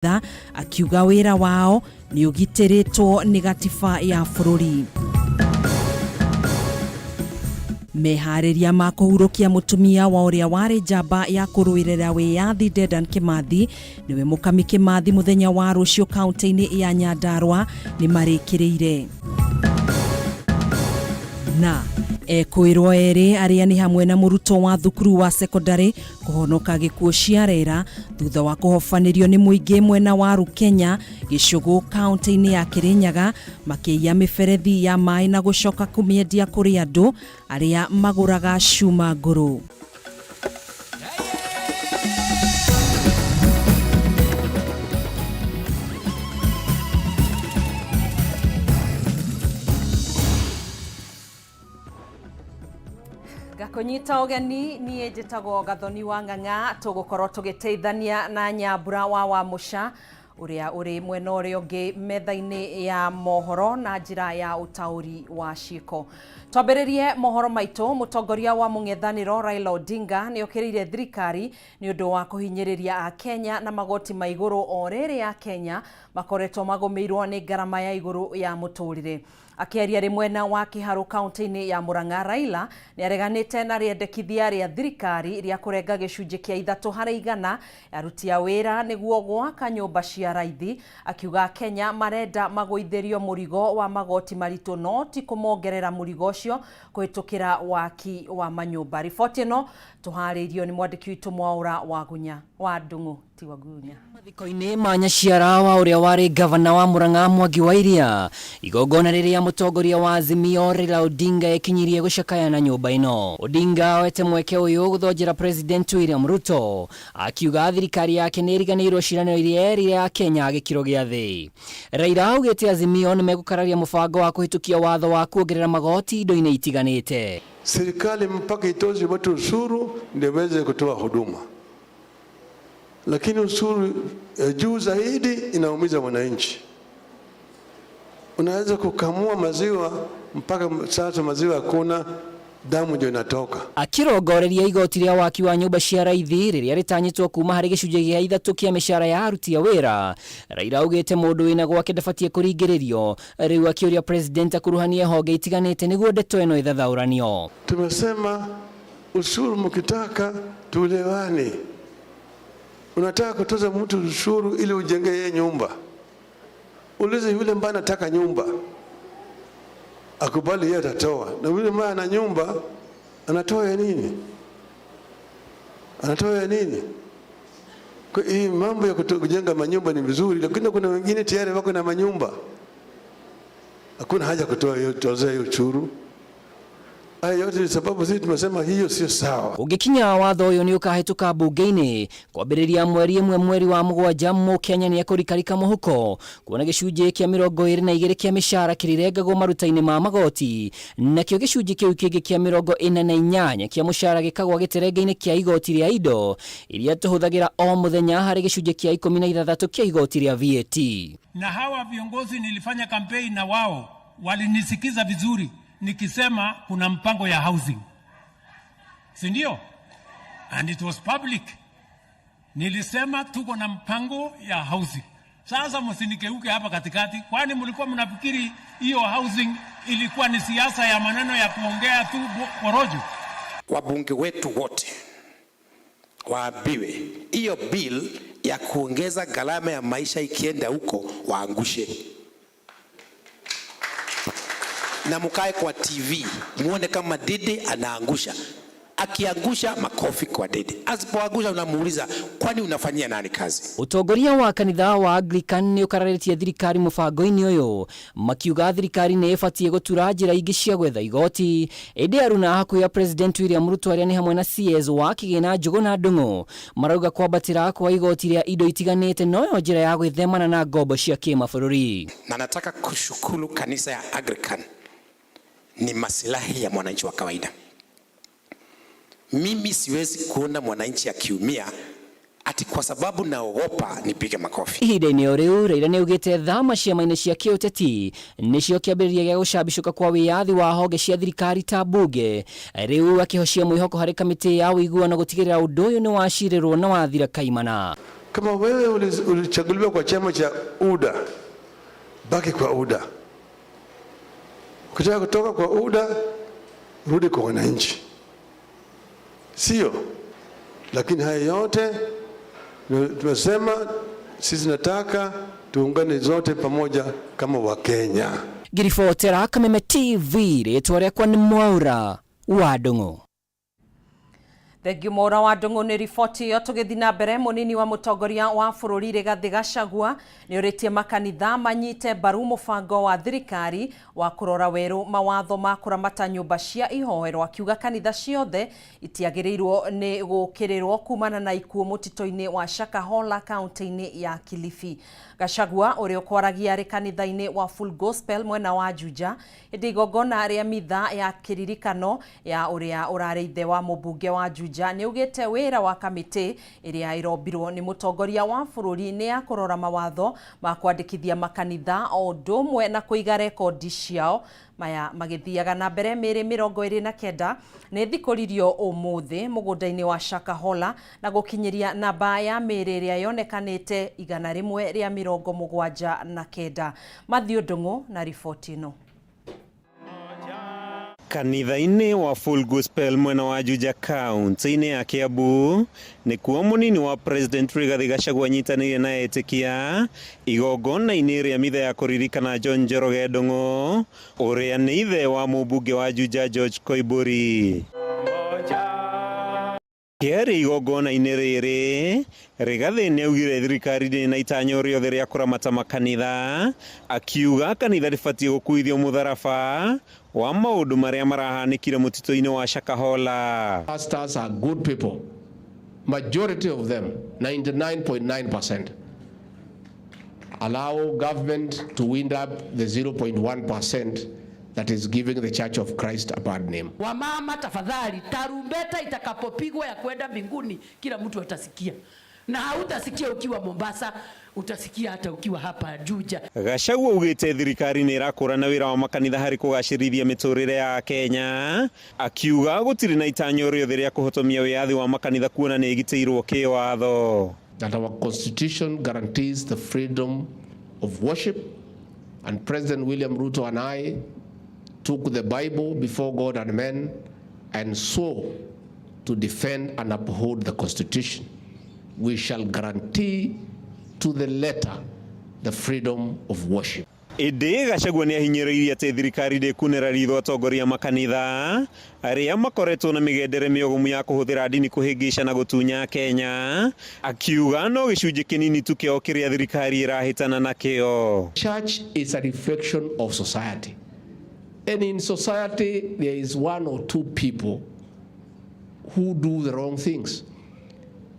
Tha akiuga wĩra wao nĩ ũgitĩrĩtwo nĩ gatiba ya bũrũri. Meharĩria ma kũhurũkia mũtumia wa ũrĩa warĩ njamba ya kũrũĩrĩra wĩyathi Dedan Kimathi nĩwe Mũkami Kimathi mũthenya wa rũciũ kaunti-inĩ ya Nyandarua nĩ marĩkĩrĩire. Na ekũĩrwo erĩ arĩa nĩ hamwe na mũrutwo wa thukuru wa sekondarĩ kũhonoka gĩkuũ cia rera thutha wa kũhobanĩrio nĩ mũingĩ mwena wa Rukenya Gĩcũgũ kaunti-inĩ ya Kĩrĩnyaga makĩiya mĩberethi ya maĩ na gũcoka kũmĩendia kũrĩ andũ arĩa magũraga cuma ngũrũ. Ngakũnyita ũgeni niĩ njĩtagwo Gathoni wa Ng'ang'a tũgũkorwo tũgĩteithania na Nyambura wa Wamũca ũrĩa ũrĩ mwena ũrĩa ũngĩ metha-inĩ ya mohoro na njĩra ya ũtaũri wa ciĩko. Twambĩrĩrie mohoro maitũ, mũtongoria wa mũng'ethanĩro Raila Odinga nĩ okĩrĩire thirikari nĩ ũndũ wa kũhinyĩrĩria Akenya na magoti ma igũrũ o rĩrĩ Akenya makoretwo magũmĩirwo nĩ ngarama ya igũrũ ya mũtũrĩre. Akĩaria rĩ mwena wa Kĩharũ kaunti-inĩ ya Murang'a, Raila nĩ areganĩte na rĩendekithia rĩa thirikari rĩa kũrenga gĩcunjĩ kĩa 3% aruti a wĩra nĩguo gwaka nyũmba cia raithi, akiuga Akenya marenda magũithĩrio mũrigo wa magoti maritũ no ti kũmongerera mũrigo ũcio kũhĩtũkĩra waki wa manyũmba. Riboti ĩno tũharĩirio nĩ mwandĩki witũ Mwaũra Wagunya wa Ndung'u ti Wagunya. Mathiko-inĩ ma nyaciara wa ũrĩa warĩ ngavana wa Murang'a Mwangi wa Iria, igongona rĩrĩa mũtongoria wa Azimio Raila Odinga ekinyirie gũcakaya na nyũmba ĩno. Odinga oete mweke ũyũ gũthonjera President William Ruto akiuga thirikari yake nĩ ĩriganĩirwo ciĩranĩro iria yerĩire Akenya a gĩkĩro gĩa thĩ. Raila augĩte Azimio nĩ megũkararia mũbango wa kũhĩtũkia watho wa kuongerera magoti indo-inĩ itiganĩte. Serikali mpaka itoze watu ushuru ndio iweze kutoa huduma, lakini ushuru ya juu zaidi inaumiza mwananchi. Unaweza kukamua maziwa mpaka sasa maziwa hakuna, damu ndio inatoka. Akĩrongoreria igoti rĩa waki wa nyũmba cia raithi rĩrĩa rĩtanyĩtwo kuma harĩ gĩcunjĩ gĩa ithatũ kĩa mĩcara ya aruti a wĩra, Raila augĩte mũndũ wĩna gwake ndabatiĩ kũringĩrĩrio, rĩu akĩũria president akuruhanie honge itiganĩte nĩguo ndeto ĩno ĩthathaũranio. Tumesema ushuru mkitaka tuelewane. Unataka kutoza mtu ushuru ili ujenge yeye nyumba, ulize yule ambaye anataka nyumba akubali, yeye atatoa, na yule ambaye ana nyumba anatoa ya nini? Anatoa ya nini? Kwa hii mambo ya kujenga manyumba ni vizuri, lakini kuna wengine tayari wako na manyumba, hakuna haja kutoa hiyo toza hiyo ushuru. Haya yote ni sababu sisi tumesema hiyo sio sawa. Ũngĩkinya watho ũyũ nĩ ũkahĩtũka mbunge-inĩ kwambĩrĩria mweri ĩmwe mweri wa mũgwanja mũkenya nĩ ekũrikarika mũhuko kuona gĩcunjĩ kĩa 22 kĩa mĩcara kĩrĩrengagwo maruta-inĩ ma magoti nakĩo gĩcunjĩ kĩu kĩngĩ kĩa 48 kĩa mũcara gĩkagwa gĩterenge-inĩ kĩa igoti rĩa indo iria tũhũthagĩra o mũthenya harĩ gĩcunjĩ kĩa 16 kĩa igoti rĩa VAT. Na hawa viongozi nilifanya kampeni na wao walinisikiza vizuri nikisema kuna mpango ya housing, si ndio? And it was public. Nilisema tuko na mpango ya housing. Sasa msinikeuke hapa katikati, kwani mlikuwa mnafikiri hiyo housing ilikuwa ni siasa ya maneno ya kuongea tu porojo? Wabunge wetu wote waambiwe hiyo bill ya kuongeza gharama ya maisha ikienda huko waangushe, na mkae kwa TV muone kama Dede anaangusha. Akiangusha makofi kwa Dede, asipoangusha unamuuliza kwani unafanyia nani kazi? Ũtongoria wa kanitha wa Anglican nĩ ũkararĩtie thirikari mũbango-inĩ ũyũ makiuga thirikari nĩ ĩbatiĩ gũtura njĩra ingĩ cia gwetha igoti ĩndĩ aruna hakuhĩ ya President William Ruto arĩa nĩ hamwe na CS wa kĩgĩna Njũgũna Ndung'u marauga kwambatĩra kwa igoti rĩa indo itiganĩte noyo njĩra ya gwĩthemana na ngombo cia kĩmabũrũri. Na nataka kushukuru kanisa ya Anglican ni masilahi ya mwananchi wa kawaida. Mimi siwezi kuona mwananchi akiumia ati kwa sababu naogopa nipige makofi. Ihinda-inĩ o rĩu Raila nĩ augĩte thama ciama-inĩ cia kĩũteti nĩcio kĩambĩrĩria gĩa gũcambicũka kwa wĩyathi wa honge cia thirikari ta mbunge, rĩu akĩhocia mwĩhoko harĩ kamĩtĩ ya ũiguano gũtigĩrĩra ũndũ ũyũ nĩ wacirĩrwo na wathira kaimana. Kama wewe ulichaguliwa kwa chama cha UDA, baki kwa UDA. Ukitaka kutoka kwa UDA, rudi kwa wananchi, sio? Lakini haya yote tumesema sisi nataka tuungane zote pamoja kama Wakenya. Ngiribotera Kameme TV rĩtwa rĩakwa nĩ Mwaura wa Ndung'u. Thengiũ Mwaura wa Ndung'u nĩ riboti ĩyo. Tũgĩthiĩ na mbere, mũnini wa mũtongoria wa bũrũri Rigathĩ Gachagua nĩ ũrĩtie makanitha manyite mbaru mũbango wa thirikari wa kũrora werũ mawatho ma kũramata nyũmba cia ihoero, akiuga kanitha ciothe itiagĩrĩirwo nĩ gũkĩrĩrwo kumana na ikuũ mũtitũ-inĩ wa Shakahola kaunti-inĩ ya Kilifi. Gachagua ũrĩa ũkwaragia arĩ kanitha-inĩ wa Full Gospel mwena wa Juja hĩndĩ igongona rĩa mitha ya kĩririkano ya ũrĩa ũrarĩ ithe wa mũmbunge wa Juja nĩ augĩte wĩra wa kamĩtĩ ĩrĩa ĩrombirwo nĩ mũtongoria wa bũrũri nĩ ya kũrora mawatho ma kwandĩkithia makanitha o ũndũ ũmwe na kũiga rekondi ciao. Maya magĩthiaga na mbere mĩĩrĩ 29 nĩ thikũririo ũmũthĩ mũgũnda-inĩ wa Shakahola na gũkinyĩria namba ya mĩĩrĩ ĩrĩa yonekanĩte 179. Matthew Ndung'u na riboti ĩno. Kanitha-inĩ wa Full Gospel mwena wa Juja kaunti-inĩ ya Kiambu nĩkuo mũnini wa President Rigathi Gachagua anyitanĩire na etĩkia igongona-inĩ rĩa mitha ya kũririkana John Njoroge Ndung'u ũrĩa nĩ ithe wa mũmbunge wa Juja George Koimburi. Kĩarĩ igongona-inĩ rĩrĩ, Rigathi nĩaugire thirikari ndĩrĩ na itanya rĩothe rĩa kũramata makanitha, akiuga kanitha ndĩbatiĩ gũkuithio mũtharaba wa maũndũ marĩa marahanĩkire mũtitũ-inĩ wa Shakahola. Pastors are good people. Majority of them, 99.9%. Allow government to wind up the 0.1% that is giving the Church of Christ a bad name. Wamama tafadhali, tarumbeta itakapopigwa ya kwenda mbinguni kila mtu atasikia. Na hautasikia ukiwa Mombasa, utasikia hata ukiwa hapa Juja. Gachagua augĩte thirikari nĩ ĩrakũrana wĩra wa makanitha harĩ kũgacĩrithia mĩtũrĩre ya Kenya, akiuga gũtirĩ na itanyo rĩothe rĩa kũhotomia wĩyathi wa makanitha kuona nĩ ĩgitĩirwo kĩwatho. That our constitution guarantees the freedom of worship, and President William Ruto and I took the Bible before God and men and swore to defend and uphold the constitution. We shall guarantee to the letter the freedom of worship. Ĩndĩ Gachagua nĩ ahinyĩrĩirie atĩ thirikari ndĩkunĩra ritho atongoria makanitha arĩa makoretwo na mĩgendere mĩogomu ya kũhũthĩra ndini kũhĩngĩca na gũtunya Kenya, akiuga no gĩcunjĩ kĩnini tu kĩao kĩrĩa thirikari ĩrahĩtana nakĩo. Church is a reflection of society. And in society, there is one or two people who do the wrong things.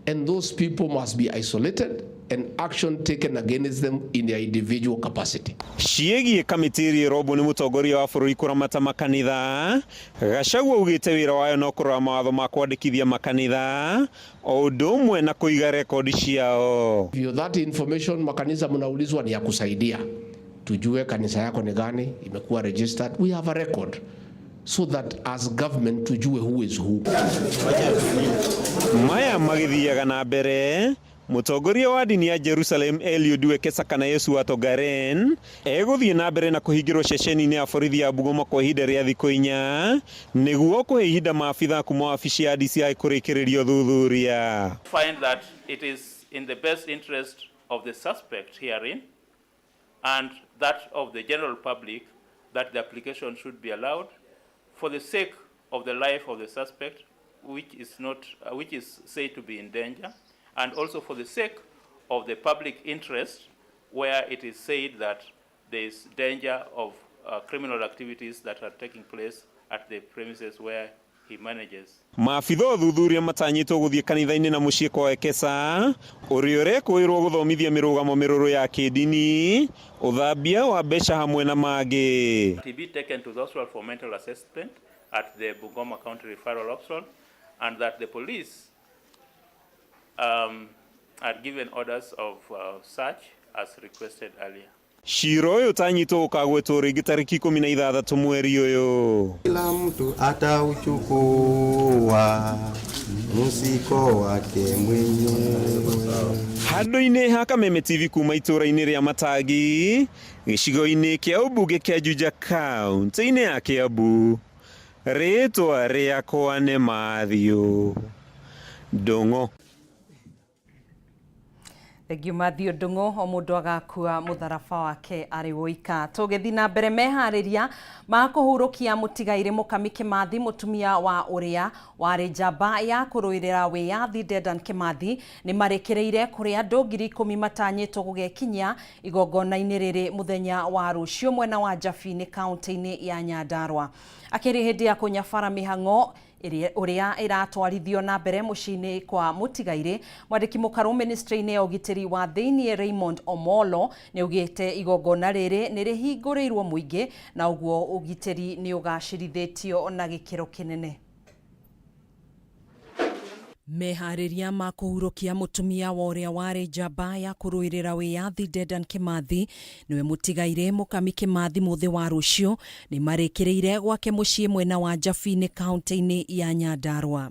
And those people must be isolated and action taken against them in their individual capacity. Ciĩgiĩ kamĩtĩ ĩrĩa ĩrombwo nĩ mũtongoria wa bũrũri kũramata makanitha, Gachagua augĩte wĩra wayo no kũrora mawatho ma kwandĩkithia makanitha o ũndũ ũmwe na kũiga rekondi ciao. If that information makanisa mnaulizwa ni ya kusaidia tujue kanisa yako ni gani, imekuwa registered, we have a record so that as government tujue who is who. Maya magĩthiaga na mbere, mũtongoria wa ndini ya Jerusalem Eliud Wekesa kana Yesu wa Tongaren egũthiĩ na mbere na kũhingĩrwo ceceni-inĩ ya borithi ya Bungoma kwa ihinda rĩa thikũ 4 nĩguo kũhe ihinda maabitha kuma wabici ya DCI kũrĩkĩrĩria ũthuthuria. Find that it is in the best interest of the suspect herein and that of the general public that the application should be allowed for the sake of the life of the suspect, which is not, which is said to be in danger, and also for the sake of the public interest, where it is said that there is danger of criminal activities that are taking place at the premises where he manages. Maabitha ũthuthuria matanyĩtwo gũthiĩ kanitha-inĩ na mũciĩ kwa Wekesa ũrĩa ũrekũĩrwo gũthomithia mĩrũgamo mĩrũrũ ya kĩndini, ũthambia wa mbeca hamwe na mangĩ. He be taken to the hospital for mental assessment at the Bungoma County Referral Hospital, and that the police are given orders of search as requested earlier. Cira ũyũ ũtanyĩtwo ũkagwetwo rĩngĩ tarĩki 16 mweri ũyũ. Kila mtu atauchukua mzigo wake mwenyewe. Handũ-inĩ ha Kameme TV kuma itũũra-inĩ rĩa Matangi, gĩcigo-inĩ kĩa ũmbunge kĩa Juja kaunti-inĩ ya Kiambu, rĩtwa rĩakwa nĩ Matthew Ndung'u. Thengiũ Matthew Ndung'u, o mũndũ agakua mũtharaba wake arĩ woika. Tũgĩthiĩ na mbere meharĩria ma kũhurũkia mũtigairĩ Mũkami Kĩmathi, mũtumia wa ũrĩa warĩ njamba ya kũrũĩrĩra wĩyathi Dedan Kĩmathi, nĩ marĩkĩrĩire kũrĩa andũ 10,000 matanyĩtwo gũgekinyia igongona-inĩ rĩrĩ mũthenya wa rũciũ mwena wa Njabini kaunti-inĩ ya Nyandarua. Akĩrĩ hĩndĩ ya kũnyabara mĩhang'o ũrĩa ĩratwarithio na mbere mũciĩ-inĩ kwa mũtigairĩ, mwandĩki mũkarũ ministry-inĩ ya ũgitĩri wa thĩiniĩ Raymond Omolo nĩ augĩte igongona rĩrĩ nĩ rĩhingũrĩirwo mũingĩ na ũguo ũgitĩri nĩ ũgacĩrithĩtio na gĩkĩro kĩnene. Meharĩria ma kũhurũkia mũtumia wa ũrĩa warĩ njamba ya kũrũĩrĩra wĩyathi Dedan Kĩmathi, nĩwe mũtigairĩ Mũkami Kĩmathi mũthĩ wa rũciũ, nĩ marĩkĩrĩire gwake mũciĩ mwena wa Njabini kaunti-inĩ ya Nyandarua.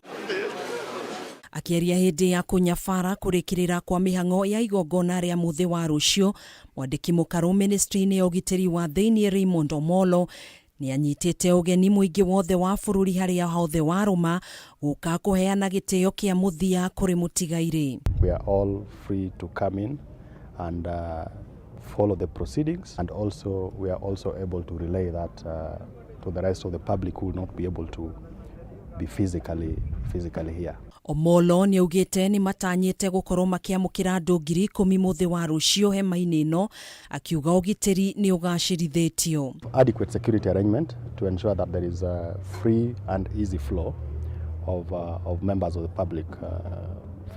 Akĩaria hĩndĩ ya kũnyabara kũrĩkĩrĩra kwa mĩhang'o ya igongona rĩa mũthĩ wa rũciũ, mwandĩki mũkarũ ministry-inĩ ya ũgitĩri wa thĩiniĩ Raymond Omolo nĩ anyitĩte ũgeni mũingĩ wothe wa bũrũri harĩa hothe warũma gũka kũheana gĩtĩo kĩa mũthia kũrĩ mũtigairĩ. We are all free to come in and follow the proceedings, and also we are also able to relay that to the rest of the public who will not be able to be physically here. Omolo nĩ augĩte nĩ matanyĩte gũkorwo makĩamũkĩra andũ 10,000 mũthĩ wa rũciũ hema-inĩ ĩno, akiuga ũgitĩri nĩ ũgacĩrithĩtio. Adequate security arrangement to ensure that there is a free and easy flow of members of the public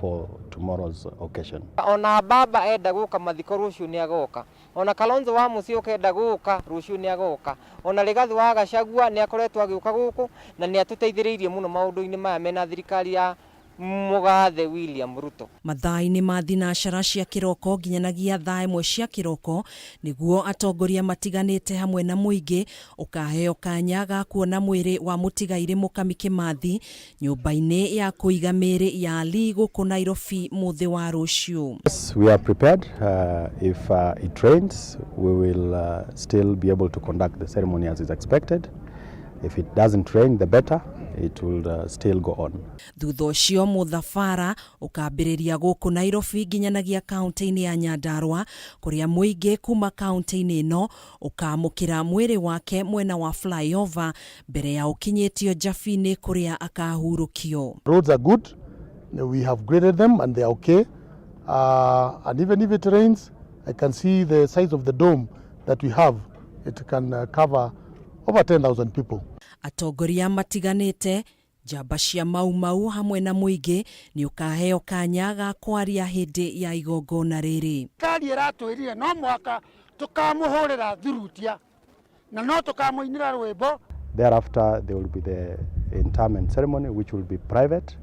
for tomorrow's occasion. Ona baba enda guka mathiko rucio ni agoka, ona Kalonzo wa Musyoka enda guka rucio ni agoka, ona Rigathi wa Gachagua ni akoretwo agiuka guku na ni atuteithiriirie muno maundu-ini maya mena thirikari ya Mugathe William Ruto. Mathaa-inĩ ma thinacara cia kĩroko nginyanagia thaa 1 cia kĩroko nĩguo atongoria matiganĩte hamwe na mũingĩ ũkaheo kanya ga kuona mwĩrĩ wa mũtigairĩ Mũkami Kĩmathi nyũmba-inĩ ya kũiga mĩĩrĩ ya Lee gũkũ Nairobi mũthĩ wa rũciũ. Yes, we are prepared. If it rains, we will still be able to conduct the ceremony as is expected. If it doesn't rain, the better. It will still go on. Thutha ũcio mũthabara ũkambĩrĩria gũkũ Nairobi nginyanagia kaunti-inĩ ya Nyandarua kũrĩa mũingĩ kuma kaunti-inĩ ĩno ũkamũkĩra mwĩrĩ wake mwena wa flyover mbere ya ũkinyĩtio Njabini kũrĩa akahurũkio. Roads are good. We have graded them and they are okay. And even if it rains, I can see the size of the dome that we have. It can cover over 10,000 people. Atongoria matiganĩte njamba cia Mau Mau hamwe na mũingĩ nĩ ũkaheo kanya ga kwaria hĩndĩ ya igongona rĩrĩ. Thirikari ĩratwĩrire no mũhaka tũkamũhũrĩra thurutia na no tũkamũinĩra rwĩmbo. Thereafter there will be the interment ceremony, which will be private,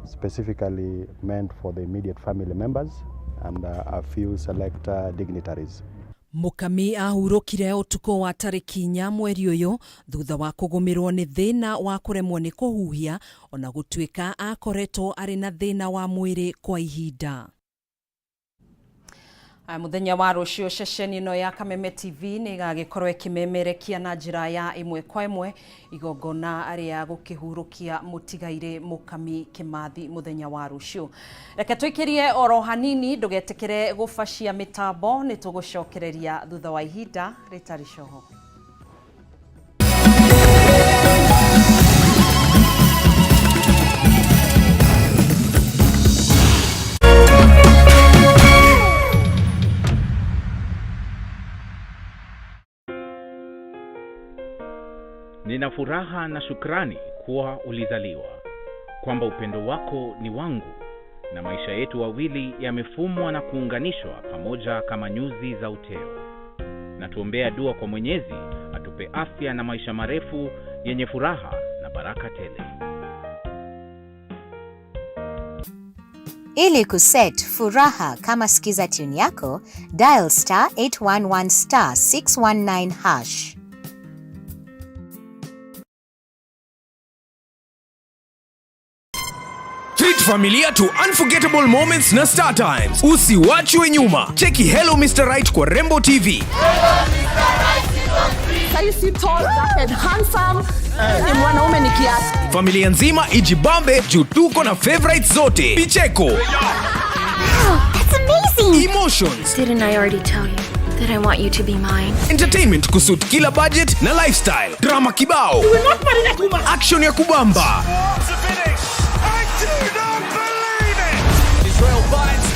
specifically meant for the immediate family members and a few select dignitaries. Mũkami ahurũkire ũtukũ wa tarĩki 4 mweri ũyũ thutha wa kũgũmĩrwo nĩ thĩna wa kũremwo nĩ kũhuhia ona gũtuĩka akoretwo arĩ na thĩna wa mwĩrĩ kwa ihinda. Mũthenya wa rũciũ ceceni ĩno ya Kameme TV nĩ ĩgagĩkorwo ĩkĩmemerekia na njĩra ya ĩmwe kwa ĩmwe igongona rĩa gũkĩhurũkia mũtigairĩ Mũkami Kĩmathi mũthenya wa rũciũ. Reke tũikĩrie oro hanini, ndũgetĩkĩre gũbacia mĩtambo, nĩ tũgũcokereria thutha wa ihinda rĩtarĩ coho. Nina furaha na shukrani kuwa ulizaliwa, kwamba upendo wako ni wangu na maisha yetu wawili yamefumwa na kuunganishwa pamoja kama nyuzi za uteo. Na tuombea dua kwa Mwenyezi atupe afya na maisha marefu yenye furaha na baraka tele. Ili kuset furaha kama skiza tune yako, dial *811 *619#. Treat Familia to unforgettable moments na Star Times. Usiwachwe nyuma. Cheki Hello Mr. Right kwa Rembo TV. Saisi tall, dark and handsome. Ni mwanaume ni kiasi. Familia nzima ijibambe juu tuko na favorites zote. Vicheko. That's amazing! Emotions. Didn't I already tell you that I want you to be mine? Entertainment kusuit kila budget na lifestyle. Drama kibao. Action ya kubamba.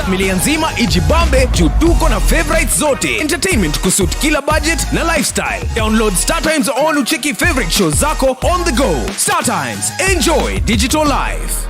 Familia nzima ijibambe juu tuko na favorites zote. Entertainment kusuit kila budget na lifestyle. Download Star Times on ucheki favorite shows zako on the go. Star Times, enjoy digital life.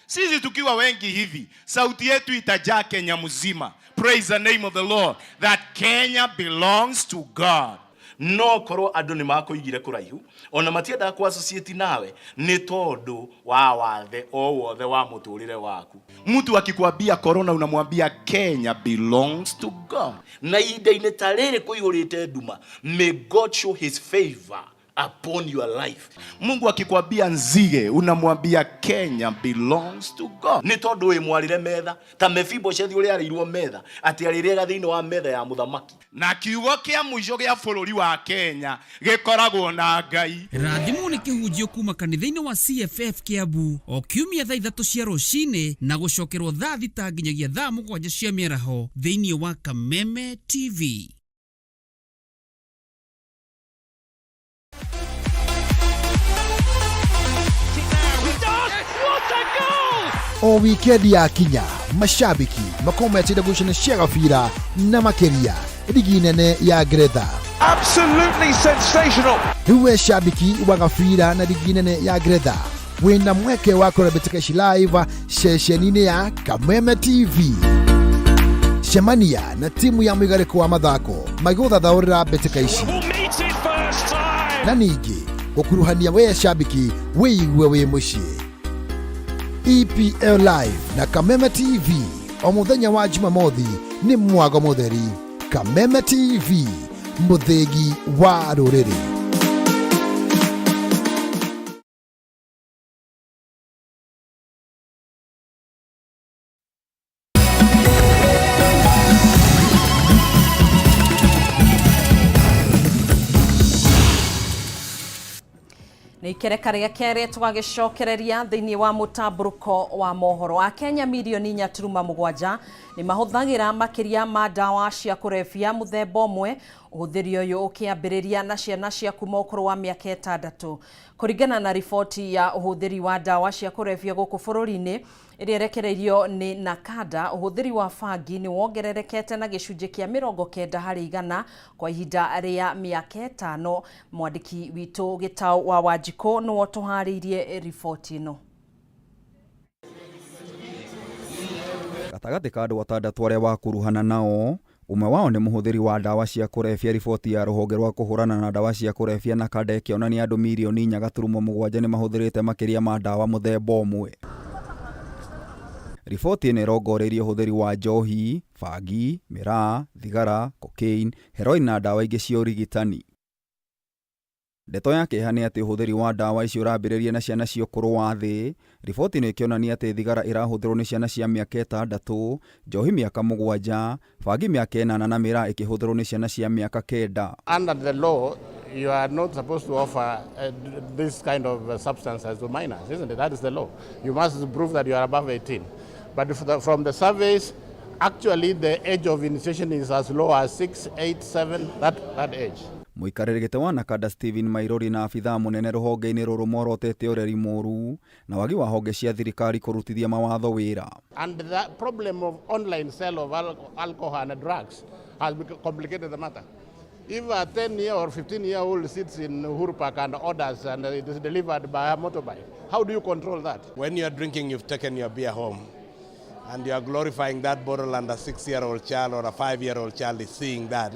Sisi tukiwa wengi hivi, sauti yetu itajaa Kenya mzima. Praise the name of the Lord that Kenya belongs to God. No korwo andu ni makuigire kuraihu ona matiendaga ku associate nawe ni tondu wa wathe o wothe wa muturire waku. Mtu akikwambia corona unamwambia Kenya belongs to God. Na ihinda-inĩ ta rĩrĩ kũihũrĩte nduma, may God show his favor upon your life. Mungu akikwambia nzige unamwambia Kenya belongs to God. Nĩ tondũ wĩ mwarĩre metha ta Mefiboshethi ũrĩa arĩirwo metha atĩ arĩrĩaga thĩinĩ wa metha ya mũthamaki. Na kiugo kĩa mũico gĩa bũrũri wa Kenya gĩkoragwo na Ngai. Rathimwo nĩ kĩhunjio kuma kanitha-inĩ wa CFF Kiambu o kiumia thaa 3 cia rũcinĩ na gũcokerwo thaa 6 nginyagia thaa 7 cia mĩaraho thĩinĩ wa Kameme TV. O wikendi yakinya mashabiki makorwo metĩire ngucanio cia gabira na makĩria ligi nene ya Ngeretha. Absolutely sensational. Rĩu we shabiki wa gabira na ligi nene ya Ngeretha wĩna mweke wa kũrora mbĩtĩka ici live ceceni-inĩ ya Kameme TV. Cemania na timu ya mũigarĩko wa mathako magĩgũthathaũrĩra mbĩtĩka ici na ningĩ gũkuruhania we shabiki wĩigue wĩ mũciĩ. EPL Live na Kameme TV o mũthenya wa Jumamothi nĩ mwago mũtheri. Kameme TV, mũthĩgi wa rũrĩrĩ. Nĩ ikereka rĩa kerĩ tũgagĩcokereria thĩinĩ wa mũtambũrũko wa mohoro. Akenya mirioni 4.7 nĩ mahũthagĩra makĩria ma ndawa cia kũrebia mũthemba ũmwe, ũhũthĩri ũyũ ũkĩambĩrĩria na ciana cia kuma ũkũrũ wa mĩaka 6. Kũringana na riboti ya ũhũthĩri wa ndawa cia kũrebia gũkũ bũrũri-inĩ ĩrĩa ĩrekereirio nĩ NACADA, ũhũthĩri wa bangi nĩ wongererekete na gĩcunjĩ kĩa 90 harĩ igana kwa ihinda rĩa mĩaka 5. Mwandĩki witũ Gĩtaũ wa Wanjikũ nĩwe ũtũharĩirie riboti ĩno. Gatagatĩ ka andũ 6 arĩa wakuruhana nao, ũmwe wao nĩ mũhũthĩri wa ndawa cia kũrebia. Riboti ya rũhonge rwa kũhũrana na ndawa cia kũrebia NACADA ĩkĩonania andũ mirioni 4.7 nĩ mahũthĩrĩte makĩria ma ndawa mũthemba ũmwe. Riboti ĩno ĩrongoreirie ũhũthĩri wa njohi, bangi, mĩraa, thigara, cocaine, heroin na ndawa ingĩ cia ũrigitani. Ndeto ya kĩeha nĩ atĩ ũhũthĩri wa ndawa icio ũrambĩrĩria na ciana cia ũkũrũ wa thĩ. Riboti ĩno ĩkĩonania atĩ thigara ĩrahũthĩrwo nĩ ciana cia mĩaka 6, njohi mĩaka 7, bangi mĩaka 8 na mĩraa ĩkĩhũthĩrwo nĩ ciana cia mĩaka 9. Under the law, you are not supposed to offer this kind of substances to minors, isn't it? That is the law. You must prove that you are above 18. But from the surveys, actually the age of initiation is as low as 6, 8, 7, that age. Mũikarĩri gĩtĩ wa NACADA Stephen Mairori na abithaa mũnene rũhonge-inĩ rũrũ morotete ũreri mũru na wagi wa honge cia thirikari kũrutithia mawatho wĩra. And the problem of online sale of alcohol and drugs has complicated the matter. If a 10-year or 15-year-old sits in Uhuru Park and orders and it is delivered by a motorbike, how do you control that? When you are drinking, you've taken your beer home and you are glorifying that bottle, and a 6-year-old child or a 5-year-old child is seeing that.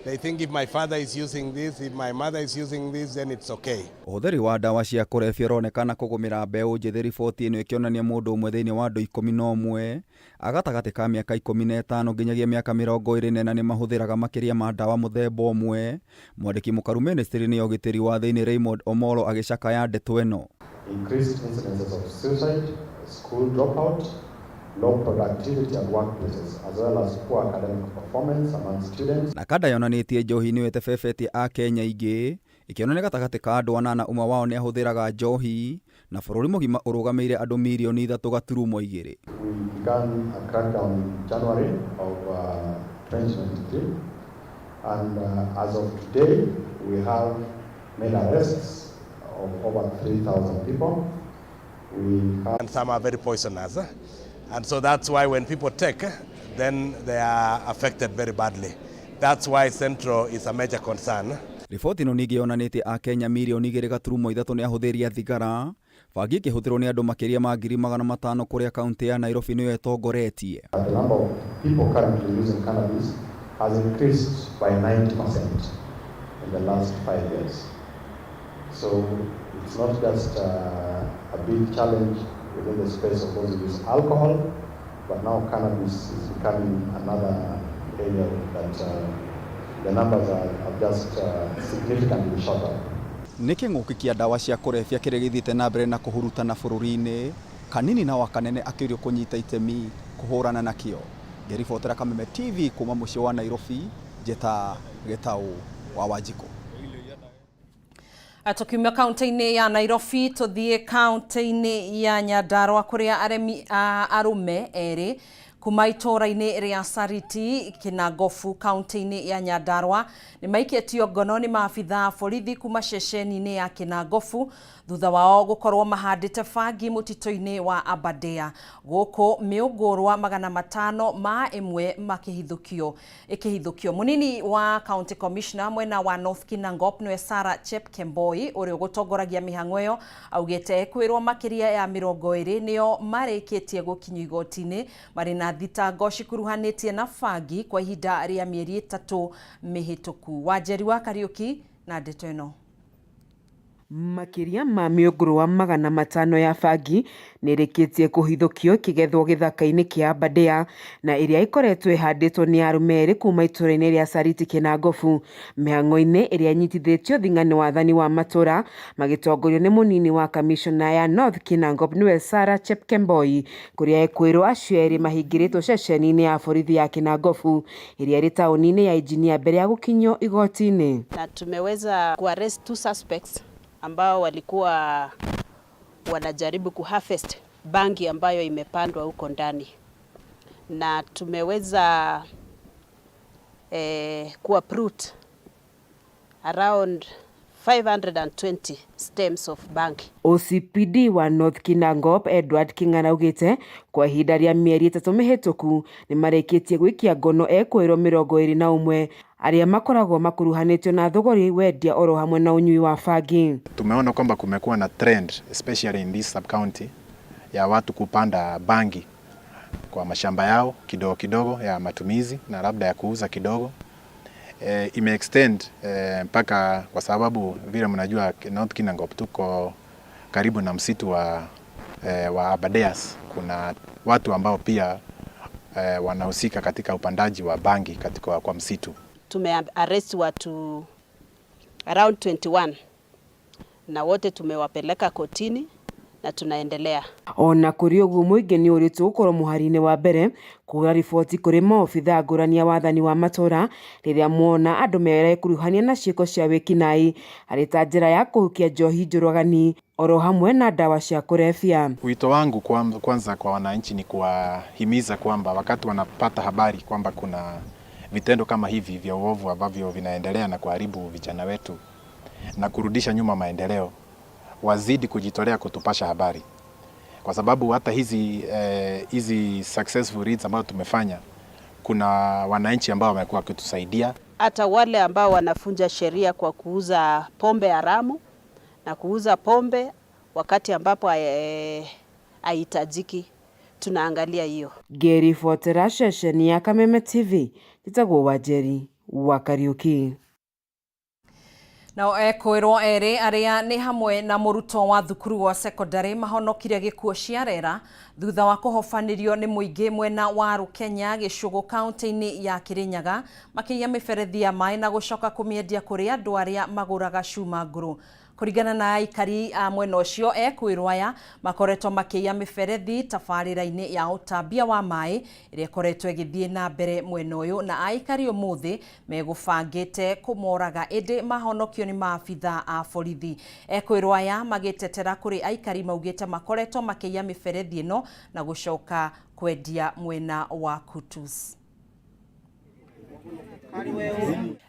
They think if my father is using this, if my mother is using this, then it's okay. Ũhũthĩri wa ndawa cia kũrebia ũronekana kũgũmĩra mbeũ njĩthĩ riboti ĩno ĩkĩonania mũndũ ũmwe thĩinĩ wa andũ 11 a gatagatĩ ka mĩaka 15 nginyagia mĩaka 24 nĩ mahũthĩraga makĩria ma ndawa mũthemba ũmwe. Mwandĩki mũkaru ministry-inĩ ya ũgitĩri wa thĩinĩ Raymond Omollo agĩcakaya ndeto ĩno. Increased incidences of suicide, school dropout, low productivity at workplaces, as well as poor academic performance among students. NACADA yonanĩtie njohi nĩyo ĩtebebetie akenya aingĩ, ĩkĩonania gatagatĩ ka andũ anana ũmwe wao nĩ ahũthĩraga njohi, na bũrũri mũgima ũrũgamĩrĩire andũ mirioni 3.2. We began a crackdown in January of 2023, and as of today, we have made arrests of over 3,000 people. We have And some are very poisonous. And so that's why when people take, then they are affected very badly. That's why Central is a major concern. Riboti ĩno ningĩ yonanĩtie akenya mirioni 2.3 nĩ ahũthĩri a thigara, bangi ĩkĩhũthĩrwo nĩ andũ makĩria ma 500,000 kũrĩa kaunti ya Nairobi nĩyo ĩtongoretie. The number of people currently using cannabis has increased by 90% in the last 5 years. So it's not just a big challenge within the space of those who use alcohol, but now cannabis is becoming another area that the numbers are just significantly shot up. Nĩ kĩng'ũki kĩa ndawa cia kũrebia kĩrĩa gĩthiĩte na mbere na kũhurutana bũrũri-inĩ, Kanini na Wakanene akĩũrio kũnyita itemi kũhũrana nakĩo. Ngĩribotera Kameme TV kuma mũciĩ wa Nairobi, njĩta Gĩtaũ wa Wanjikũ. Tukiuma kaunti-inĩ ya Nairobi tuthiĩ kaunti-inĩ ya Nyandarua kũrĩa arĩmi arũme erĩ kuma itũũra-inĩ rĩa Sariti Kinangofu kaunti-inĩ ya Nyandarua nĩ maikĩtio ngono nĩ maabitha a borithi kuma ceceni-inĩ ya Kinangofu thutha wao gũkorwo mahandĩte bangi mũtitũ-inĩ wa Aberdare gũkũ mĩũngũrwa 501 makĩhithũkio ĩkĩhithũkio. Mũnini wa county commissioner mwena wa North Kinangop nĩwe Sarah Chepkemboi ũrĩa ũgũtongoragia mĩhang'o ĩyo augĩte kwĩrwo makĩria ya 20 nĩo marĩkĩtie gũkinyio igoti-inĩ marĩ na thitango cikuruhanĩtie na bangi kwa ihinda rĩa mĩeri 3 mĩhĩtũku. Wanjeri wa Kariũki na ndeto ĩno. Makĩria ma mĩũngũrwa 500 ya bangi nĩrĩkĩtie kũhithũkio ĩkĩgethwo gĩthaka-inĩ kĩa Aberdare na ĩrĩa ĩkoretwo ĩhandĩtwo nĩ arũme erĩ kuma itũũra-inĩ rĩa Sariti Kinangofu mĩhang'o-inĩ ĩrĩa ĩnyitithĩtio thing'a nĩ wathani wa matũũra magĩtongorio nĩ mũnini wa kamishona ya North Kinangop nĩwe Sarah Chepkemboi kũrĩa ekwĩrwo acio erĩ mahingĩrĩtwo ceceni-inĩ ya borithi ya Kinangofu ĩrĩa ĩrĩ taũni-inĩ ya Injinia mbere ya gũkinyio igoti-inĩ. Na tumeweza kuarrest 2 suspects ambao walikuwa wanajaribu kuharvest bangi ambayo imepandwa huko ndani, na tumeweza kuuproot around 520 stems of bangi. OCPD wa North Kinangop Edward King'ara augĩte kwa ihinda rĩa mĩeri 3 mĩhĩtũku nĩmarĩkĩtie gwĩkia ngono ekwĩrwo 21 arĩa makoragwo makuruhanĩtio na thogori wendia oro hamwe na ũnyui wa bangi. Tumeona kwamba kumekuwa na trend especially in this sub-county ya watu kupanda bangi kwa mashamba yao kidogo kidogo ya matumizi na labda ya kuuza kidogo. Ime extend mpaka kwa sababu vile mnajua North Kinangop tuko karibu na msitu wa Aberdares. Kuna watu ambao pia wanahusika katika upandaji wa bangi katika kwa msitu. Tumearrest watu around 21 na wote tumewapeleka kotini na tunaendelea. Ona kũrĩ ũguo mũingĩ nĩ ũrĩtwo gũkorwo mũhari-inĩ wa mbere kũhũra riboti kũrĩ maobithaa ngũrani a wathani wa matũũra rĩrĩa mona andũ marekuruhania na ciĩko cia wĩkinaĩ arĩ ta njĩra ya kũhukia njohi njũragani oro hamwe na ndawa cia kũrebia. Wito wangu kwanza kwa wananchi ni kuwahimiza kwamba wakati wanapata habari kwamba kuna vitendo kama hivi vya uovu ambavyo vinaendelea na kuharibu vijana wetu na kurudisha nyuma maendeleo, wazidi kujitolea kutupasha habari, kwa sababu hata hizi successful reads ambazo tumefanya, kuna wananchi ambao wamekuwa wakitusaidia. Hata wale ambao wanafunja sheria kwa kuuza pombe haramu na kuuza pombe wakati ambapo haihitajiki, tunaangalia hiyo. Ngĩribotera ceceni ya Kameme TV, njĩtagwo Wanjeri wa Kariuki. Nao ekũĩrwo erĩ arĩa nĩ hamwe na mũrutwo wa thukuru wa sekondarĩ mahonokire gĩkuũ cia rera thutha wa kũhobanĩrio nĩ mũingĩ mwena wa Rũkenya Gĩcũgũ kaunti-inĩ ya Kĩrĩnyaga makĩiya mĩberethi ya maĩ na gũcoka kũmĩendia kũrĩ andũ arĩa magũraga cuma ngũrũ. Kũringana na aikari a mwena ũcio, ekwĩrwo aya makoretwo makĩiya mĩberethi tabarĩra-inĩ ya ũtambia wa maĩ ĩrĩa ĩkoretwo ĩgĩthiĩ na mbere mwena ũyũ, na aikari ũmũthĩ megũbangĩte kũmoraga ĩndĩ mahonokio nĩ maabitha a borithi. Ekwĩrwo aya magĩtetera kũrĩ aikari maugĩte makoretwo makĩiya mĩberethi ĩno na gũcoka kwendia mwena wa Kutus.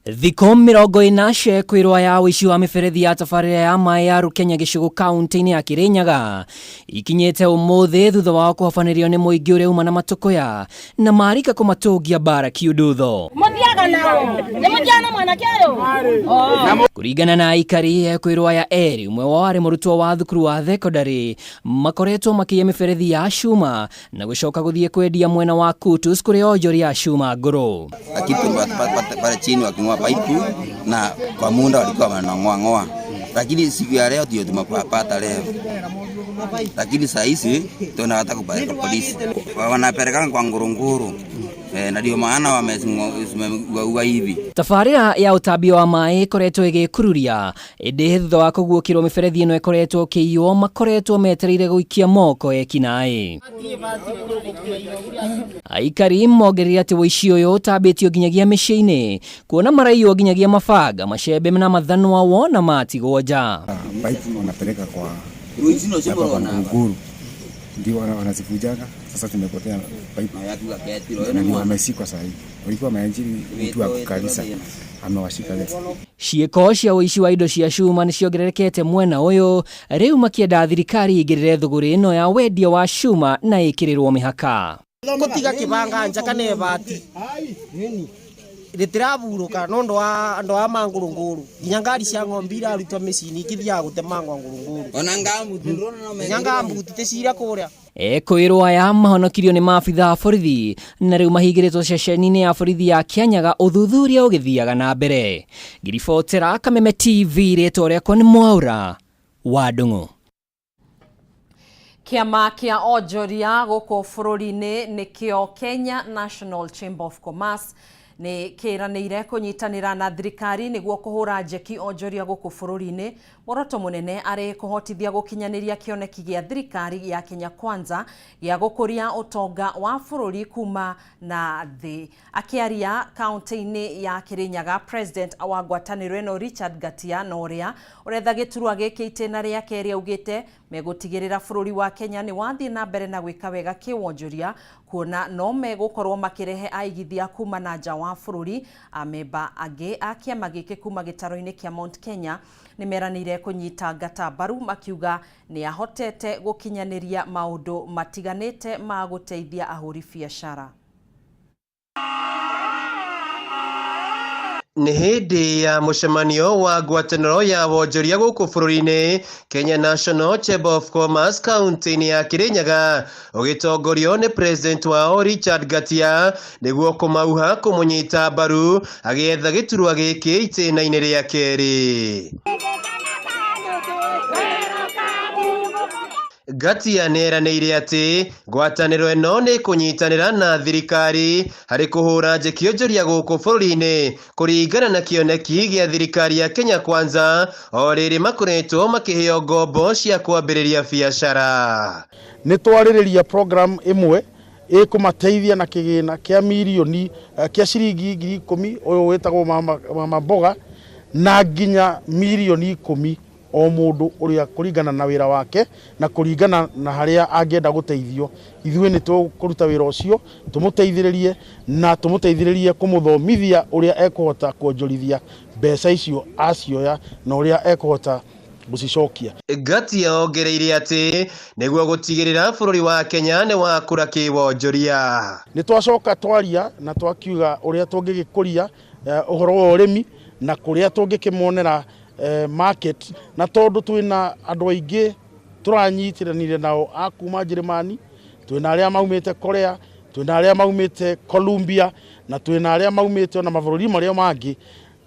Thikũ 40 cekwĩrwo ya ũici wa mĩberethi ya tabarĩra ya maĩ ya Rũkenya Gĩcũgũ kaunti-inĩ ya Kĩrĩnyaga ikinyĩte ũmũthĩ thutha wao kũhobanĩrio nĩ mũingĩ ũrĩa uma na matũkũya na marika kũmatũngia mbara kiundutho. Mũthiaga nao nĩ mũthiaga na mwanake ũyũ. Kũringana na aikari ekwĩrwo aya erĩ, ũmwe wao arĩ mũrutwo wa thukuru wa thekondarĩ, makoretwo makĩiya mĩberethi ya cuma na gũcoka gũthiĩ kwendia mwena wa Kutus kũrĩ onjoria a cuma ngũrũ. Lakini pale chini waking'oa paipu na kwa muda walikuwa wanang'oa ng'oa, lakini siku ya leo ndio tumepata leo, lakini saa hizi tunataka kupeleka polisi, wanapelekana kwa Ngurunguru na ndio maana wameua hivi. Tabarĩra ya ũtambia wa maĩ ĩkoretwo ĩgĩkururia ĩndĩ thutha wa kũguũkĩrwo mĩberethi ĩno ĩkoretwo ĩkĩiywo makoretwo metereire gũikia moko ekinaĩ. Aikari mongereire atĩ ũici ũyũ ũtambĩtio nginyagia mĩciĩ-inĩ kuona maraiywo nginyagia mabanga, macembe na mathanwa wona matigwo nja. Pipe wanapeleka kwa hapa kwa Ngurunguru ndio wanazivujaga. Sasa tumepotea pipe na ndio wameshikwa sasa hivi, walikuwa wameajiri mtu wa kukalisa amewashika leo. Ciĩko cia ũici wa indo cia cuma nĩ ciongererekete mwena ũyũ rĩu makĩenda thirikari ĩingĩrĩre thũgũrĩ ĩno ya wendia wa cuma na ĩkĩrĩrwo mĩhaka. Gũtiga kĩbanga nja kana ibati rĩtiraburũka nũndũ wa andũ a mangũrũngũrũ nginya ngari cia ng'ombe irarutwo mĩciĩ-inĩ ikĩthiaga gũtemangwo ngũrũngũrũ nginya ngambuti tĩcira kũrĩa. Ekwĩrwo aya mahonokirio nĩ maabitha a borithi na rĩu mahingĩrĩtwo ceceni-inĩ ya borithi ya Kĩanyaga ũthuthuria ũgĩthiaga na mbere. Ngiribotera Kameme TV, rĩtwa rĩakwa nĩ Mwaura wa Ndung'u. Kĩama kĩa onjoria gũkũ bũrũri-inĩ nĩkĩo Kenya National Chamber of Commerce nĩ kĩranĩire kũnyitanĩra na thirikari nĩguo kũhũra njeki onjoria gũkũ bũrũri-inĩ. Muoroto mũnene arĩ kũhotithia gũkinyanĩria kĩoneki gĩa thirikari ya Kenya Kwanza gĩa gũkũria ũtonga wa bũrũri kuma na thĩ. Akĩaria kaunti-inĩ ya Kĩrĩnyaga, president wa ngwatanĩro ĩno Richard Ngatia na ũrĩa ũretha gĩturwa gĩkĩ itĩna rĩa kerĩ augĩte megũtigĩrĩra bũrũri wa Kenya nĩ wathiĩ na mbere na gwĩka wega kĩwonjoria kuona no megũkorwo makĩrehe aigithia kuma na nja wa bũrũri. Amemba angĩ a kĩama gĩkĩ kuma gĩtaro-inĩ kĩa Mount Kenya nĩ meranĩire kũnyita Ngata mbaru makiuga nĩ ahotete gũkinyanĩria maũndũ matiganĩte ma gũteithia ahũri biacara. Nĩ hĩndĩ ya mũcemanio wa ngwatanĩro ya wonjoria gũkũ bũrũri-inĩ Kenya National Chamber of Commerce kaunti-inĩ ya Kĩrĩnyaga ũgĩtongorio nĩ president wao Richard Ngatia nĩguo kũmauha kũmũnyita mbaru agĩetha gĩturwa gĩkĩ itĩna-inĩ rĩa kerĩ. Ngatia nĩeranĩire atĩ ngwatanĩro ĩno nĩ kũnyitanĩra na thirikari harĩ kũhũra njeki onjoria gũkũ bũrũri-inĩ kũringana na kĩoneki gĩa thirikari ya Kenya Kwanza o rĩrĩ makoretwo makĩheo ngombo cia kwambĩrĩria biacara. Nĩ twarĩrĩria program ĩmwe ĩkũmateithia na kĩgĩna kĩa mirioni kĩa ciringi 10,000 ũyũ wĩtagwo mama mboga na nginya mirioni 10 o mũndũ ũrĩa kũringana na wĩra wake na kũringana na harĩa angĩenda gũteithio. Ithuĩ nĩ tũkũruta wĩra ũcio tũmũteithĩrĩrie na tũmũteithĩrĩrie kũmũthomithia ũrĩa ekũhota kuonjorithia mbeca icio acioya na ũrĩa ekũhota gũcicokia. Ngatia ongereire atĩ nĩguo gũtigĩrĩra bũrũri wa Kenya nĩ wakũra kĩwonjoria. Nĩ twacoka twaria na twakiuga ũrĩa tũngĩgĩkũria ũhoro wa ũrĩmi na kũrĩa tũngĩkĩmonera market, na tondũ twĩna andũ aingĩ tũranyitanĩire nao a kuma Njĩrĩmani, twĩna arĩa maumĩte Korea, Twĩna arĩa maumĩte Colombia, na twĩna arĩa maumĩte ona mabũrũri marĩa mangĩ,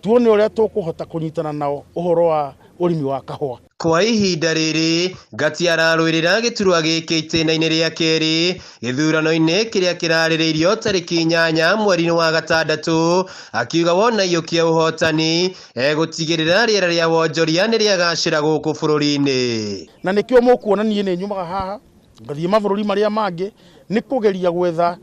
tuone ũrĩa tũkũhota kũnyitana nao ũhoro wa ũrĩmi wa kahũa. Kwa ihinda rĩrĩ, Ngatia ararũĩrĩra gĩturwa gĩkĩ itĩna-inĩ rĩa kerĩ gĩthurano-inĩ kĩrĩa kĩrarĩrĩirio tarĩki 8 mweri-inĩ wa gatandatũ, akiuga wona aiyũkia ũhotani egũtigĩrĩra rĩera rĩa wonjoria nĩ rĩagacĩra gũkũ bũrũri-inĩ. Na nĩkĩo mũkuona niĩ nĩ nyumaga haha ngathiĩ mabũrũri marĩa mangĩ nĩ kũgeria gwetha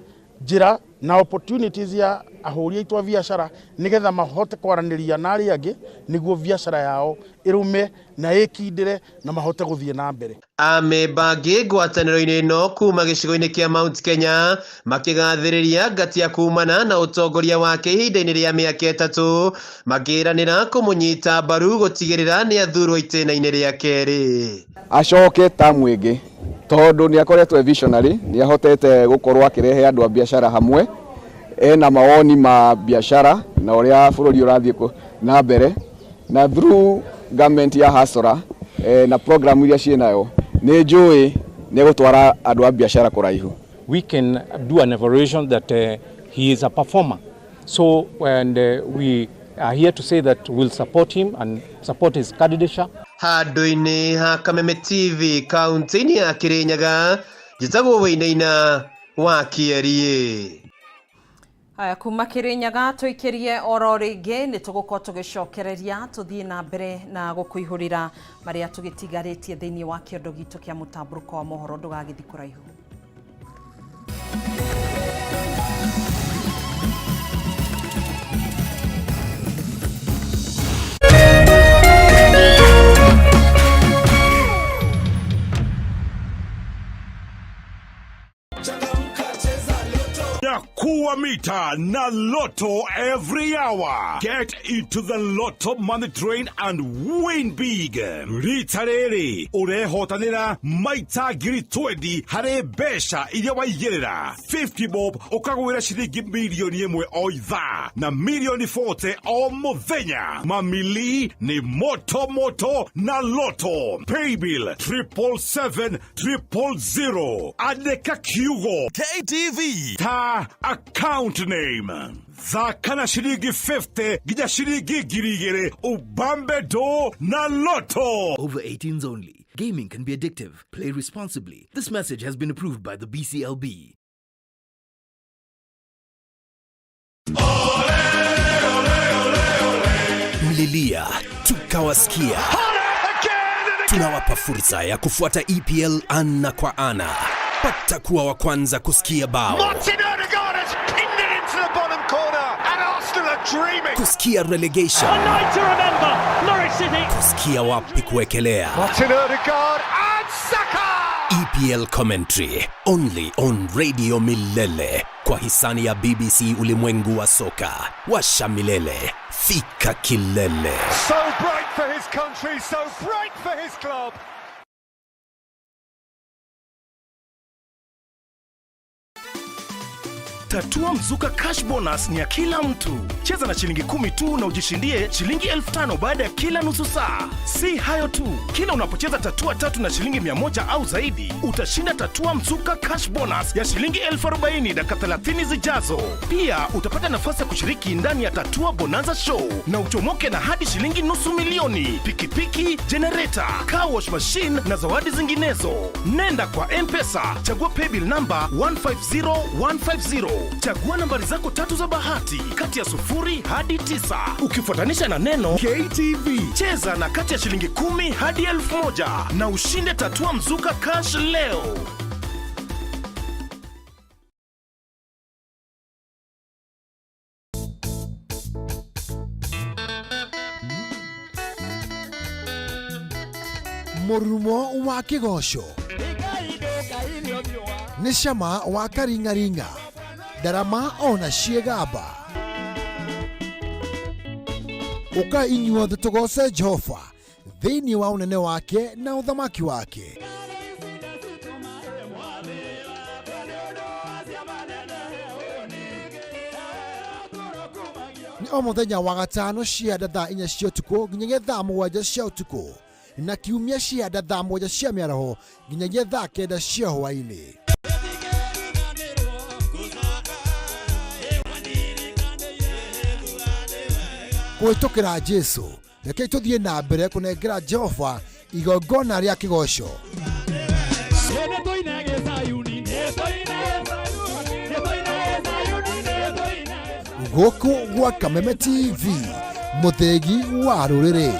njĩra na opportunities ya ahũri aitũ a biacara nĩgetha mahote kwaranĩria na arĩa angĩ nĩguo biacara yao ĩrũme na ĩkindĩre na mahote gũthiĩ na mbere. Amemba angĩ ngwatanĩro-inĩ ĩno kuma gĩcigo-inĩ kĩa Mount Kenya makĩgathĩrĩria Ngatia kumana na ũtongoria wake ihinda-inĩ rĩa mĩaka 3, makĩranĩra kũmũnyita mbaru gũtigĩrĩra nĩ athurwo itĩna-inĩ rĩa kerĩ. Acoke tamu ĩngĩ tondũ nĩ akoretwo e visionary, nĩ ahotete gũkorwo akĩrehe andũ a biacara hamwe, ena mawoni ma biacara na ũrĩa bũrũri ũrathiĩ na mbere, na through government ya Hasora na program iria ciĩnayo nĩ njũĩ nĩ egũtwara andũ a biacara kũraihu. We can do an evaluation that he is a performer. So and we are here to say that we'll support him and support his candidature. Handũ-inĩ ha Kameme TV kaunti-inĩ ya Kirinyaga, njĩtagwo Wainaina wa Kĩeriĩ. Haya, kuma Kirinyaga tũikĩrie oro rĩngĩ nĩ tũgũkorwo tũgĩcokereria tũthiĩ na mbere na gũkũihũrĩra marĩa tũgĩtigarĩtie thĩinĩ wa kĩondo gitũ kĩa mũtambũrũko wa mohoro. Ndũgagĩthiĩ kũraihu. Kuwa mita na Lotto every hour. Get into the Lotto money train and win big. Rita rĩrĩ ũrehotanĩra maita 20,000 harĩ mbeca iria waigĩrĩra. 50 bob ũkagwĩra ciringi milioni 1 o ithaa na milioni 40 o mũthenya. Mamili ni moto moto na Lotto. Paybill 777 000. Andĩka kiugo KTV ta account name. Thaka na ciringi 50 nginya ciringi 2,000 ubambe do na Lotto. Over 18s only. Gaming can be addictive. Play responsibly. This message has been approved by the BCLB. Mlilia tukawasikia. Tunawapa fursa ya kufuata EPL ana kwa ana. Pata kuwa wa kwanza kusikia bao. Martin Odegaard has pinned it into the bottom corner and Arsenal are dreaming. Kusikia relegation. A night to remember, Norwich City. Kusikia wapi kuwekelea. Martin Odegaard and Saka. EPL commentary only on Radio Milele kwa hisani ya BBC ulimwengu wa soka. Washa milele, fika kilele. So bright for his country, so bright for his club. Tatua Mzuka Cash Bonus ni ya kila mtu. Cheza na shilingi 10 tu na ujishindie shilingi 5,000 baada ya kila nusu saa. Si hayo tu, kila unapocheza tatua 3 na shilingi 100 au zaidi, utashinda Tatua Mzuka Cash Bonus ya shilingi 40,000 dakika 30 zijazo. Pia utapata nafasi ya kushiriki ndani ya Tatua Bonanza Show na uchomoke na hadi shilingi 500,000, pikipiki, generator, car wash machine na zawadi zinginezo. Nenda kwa M-Pesa, chagua paybill number 150150. Chagua nambari zako 3 za bahati kati ya 0 hadi 9 ukifuatanisha na neno KTV. Cheza na kati ya shilingi 10 hadi 1,000 na ushinde Tatua Mzuka Cash leo. Mũrumo wa kĩgoco nĩ cama wa karingaringa, ndarama ona ciĩgamba. Ũka inyuothe tũgoce Jehova thĩinĩ wa ũnene wake na ũthamaki wake. Nĩ o mũthenya wa gatano cia thaa 4 cia ũtukũ nginyagia thaa 7 cia ũtukũ, na kiumia cia thaa 7 cia mĩaraho nginyagia thaa 9 cia hwaĩ-inĩ. Kũhĩtũkĩra Jesu, rekei tũthiĩ na mbere kũnengera Jehova igongona rĩa kĩgoco. Gũkũ gwa Kameme TV, mũthĩgi wa rũrĩrĩ.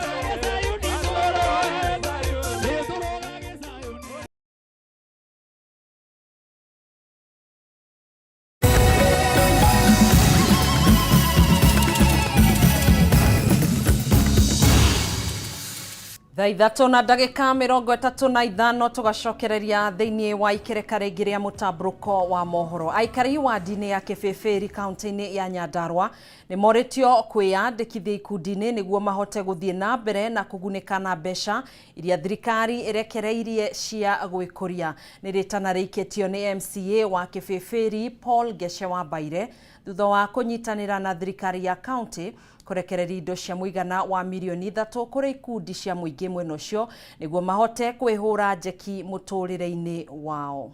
Thaa ithatũ na ndagĩka 35 tũgacokereria thĩinĩ wa ikereka rĩngĩ rĩa mũtambũrũko wa mohoro. Aikari wandi-inĩ ya Kĩbĩbĩri kaunti-inĩ ya Nyandarua nĩ morĩtio kwĩyandĩkithia ikundi-inĩ nĩguo mahote gũthiĩ na mbere na kũgunĩka na mbeca iria thirikari ĩrekereirie cia gwĩkũria. Nĩ rĩtana rĩikĩtio nĩ MCA wa Kĩbĩbĩri Paul Ngece wa Mbaire thutha wa kũnyitanĩra na thirikari ya kaunti kũrekereria indo cia mũigana wa mirioni 3 kũrĩ ikundi cia mũingĩ mwena ũcio nĩguo mahote kwĩhũra njeki mũtũrĩre-inĩ wao.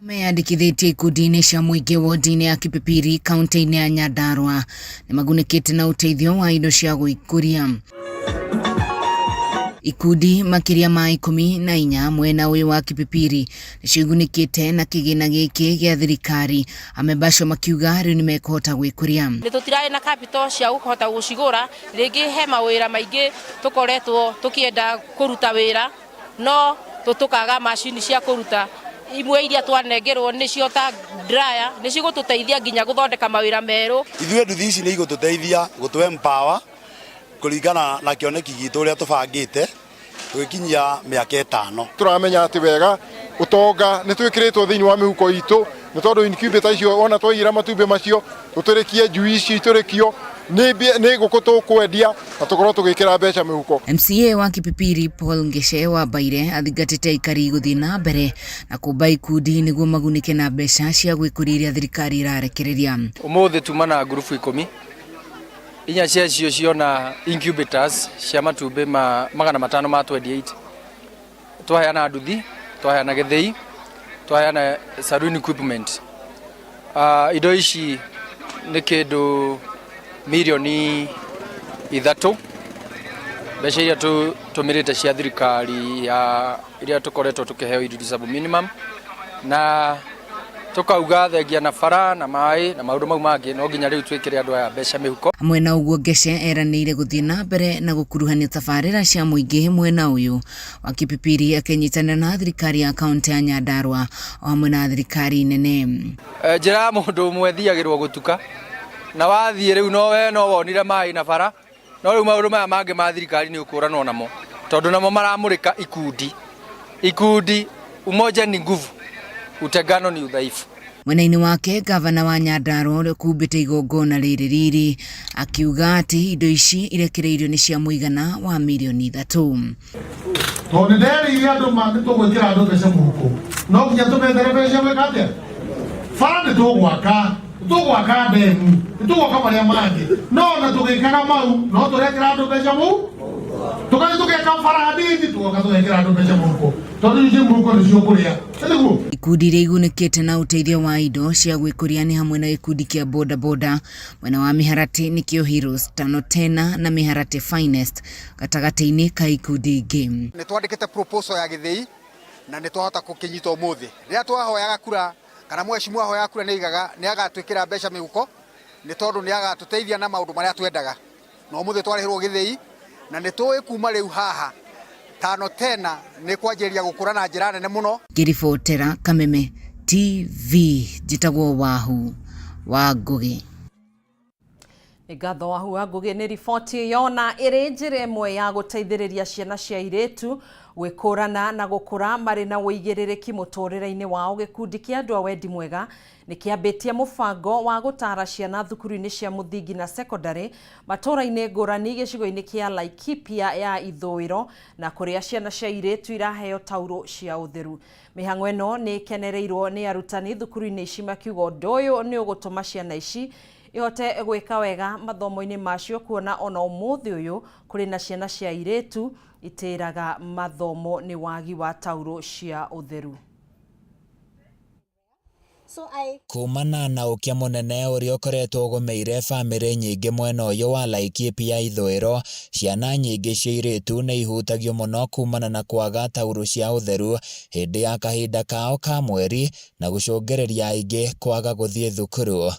Meyandĩkithĩtie ikundi-inĩ cia mũingĩ wodi-inĩ ya Kipipiri kaunti-inĩ ya Nyandarua nĩ magunĩkĩte na ũteithio wa indo cia gwĩkũria. Ikundi makĩria ma 14 mwena ũyũ wa Kipipiri nĩcio igunĩkĩte na kĩgĩna gĩkĩ gĩa thirikari, amemba acio makiuga rĩu nĩmekũhota gwĩkũria. Nĩ tũtirarĩ na capital cia kũhota gũcigũra, rĩngĩ he mawĩra maingĩ tũkoretwo tũkĩenda kũruta wĩra no tũkaga macini cia kũruta. Imwe iria twanengerwo nĩcio ta dryer nĩcigũtũteithia nginya gũthondeka mawĩra merũ. Ithuĩ nduthi ici nĩ igũtũteithia gũtũ empower kũringana na kĩoneki gitũ ũrĩa tũbangĩte tũgĩkinyia mĩaka 5. Tũramenya atĩ wega ũtonga nĩ twĩkĩrĩtwo thĩinĩ wa mĩhuko itũ nĩ tondũ incubator icio ona twaigĩra matumbĩ macio tũtũrĩkie njui icio itũrĩkio nĩ ngũkũ tũkwendia na tũkorwo tũgĩkĩra mbeca mĩhuko. MCA wa Kipipiri Paul Ngece wa Mbaire athingatĩte aikari gũthiĩ na mbere na kũmba ikundi nĩguo magunĩke na mbeca cia gwĩkũria iria thirikari ĩrarekereria. Ũmũthĩ tuma na ngurubu 10, inya ciacio ciona incubators cia matumbĩ ma 528 ma 28. Twaheana nduthi, twaheana gĩthĩi, twaheana saloon equipment. Indo ici nĩ kĩndũ mirioni 3 mbeca iria tũtũmĩrĩte cia thirikari ya iria tũkoretwo tũkĩheo irreducible minimum, na tũkauga thengia na bara na maĩ na maũndũ mau mangĩ, no nginya rĩu twĩkĩre andũ aya mbeca mĩhuko. Hamwe na ũguo Ngece eranĩire gũthiĩ na mbere na gũkuruhania tabarĩra cia mũingĩ mwena ũyũ wa Kipipiri akĩnyitanĩra na thirikari ya kaunti ya Nyandarua o hamwe na thirikari nene. Njĩra ya mũndũ ũmwe ĩthiagĩrwo gũtuka, na wathiĩ rĩu no we no wonire maĩ na bara, no rĩu maũndũ maya mangĩ ma thirikari nĩ ũkũranwo namo tondũ namo maramũrĩka ikundi. Ikundi, umoja ni nguvu, utengano ni udhaifu. Mwena-inĩ wake gavana wa Nyandarua ũrĩa ũkumbĩte igongona rĩrĩ riri akiuga atĩ indo ici irekereirio nĩ cia mũigana wa mirioni 3. Tondũ nĩ nderĩire andũ ma nĩ tũgwĩkĩra andũ mbeca mũhuko, no nginya tũmethere mbeca gwĩka atĩa? Bara nĩ tũgwaka, nĩ tũgwaka ndemu, nĩ tũgwaka marĩa mangĩ, no ona tũgĩkaga mau no tũrekĩra andũ mbeca mũhuko. Tũgathiĩ tũgeka bara hanini, tũgoka tũgekĩra andũ mbeca mũhuko, tondũ icio mũhuko nĩcio ũkũrĩa. Ikundi iria igunĩkĩte na ũteithio wa indo cia gwĩkũria nĩ hamwe na gĩkundi kĩa boda boda mwena wa Mĩharatĩ nĩkĩo Heroes, Tano Tena na Mĩharatĩ Finest gatagatĩ-inĩ ka ikundi ingĩ. Nĩ twandĩkĩte proposal ya gĩthĩi na nĩ twahota gũkĩnyita ũmũthĩ. Rĩrĩa twahoyaga kura kana mheshimiwa ahoyaga kura nĩ aigaga nĩ agatwĩkĩra mbeca mĩhuko nĩ tondũ nĩ agatũteithia na maũndũ marĩa twendaga. Na ũmũthĩ twarĩhĩrwo gĩthĩi na nĩ tũĩ kuma rĩu haha Tano Tena nĩ kwanjĩrĩria gũkũra na njĩra nene mũno. Ngĩribotera Kameme TV, njĩtagwo Wahu wa Ngũgĩ. Nĩ ngatho Wahu wa Ngũgĩ nĩ riboti ĩyo, na ĩrĩ njĩra ĩmwe ya gũteithĩrĩria ciana cia airĩtu gwĩkũrana na gũkũra marĩ na ũigĩrĩrĩki mũtũrĩre-inĩ wao. Gĩkundi kĩa andũ a wendi mwega nĩ kĩambĩtie mũbango wa gũtaara ciana thukuru-inĩ cia mũthingi na sekondarĩ matũũra-inĩ ngũrani gĩcigo-inĩ kĩa Laikipia ya ithũĩro, na kũrĩa ciana cia airĩtu iraheo taurũ cia ũtheru. Mĩhang'o ĩno nĩ ĩkenereirwo nĩ arutani thukuru-inĩ ici makiuga ũndũ ũyũ nĩ ũgũtũma ciana ici ihote gwĩka wega mathomo-inĩ macio, kuona ona ũmũthĩ ũyũ kũrĩ na ciana cia airĩtu itĩraga mathomo nĩ wagi wa taurũ cia ũtheru. So I Kumana na ũkĩa mũnene ũrĩa ũkoretwo ũgũmĩire bamĩrĩ nyingĩ mwena ũyũ wa Laikipia ithũĩro, ciana nyingĩ cia airĩtu nĩ ihutagio mũno kumana na kwaga taurũ cia ũtheru hĩndĩ ya kahinda kao ka mweri na gũcũngĩrĩria aingĩ kwaga gũthiĩ thukuru.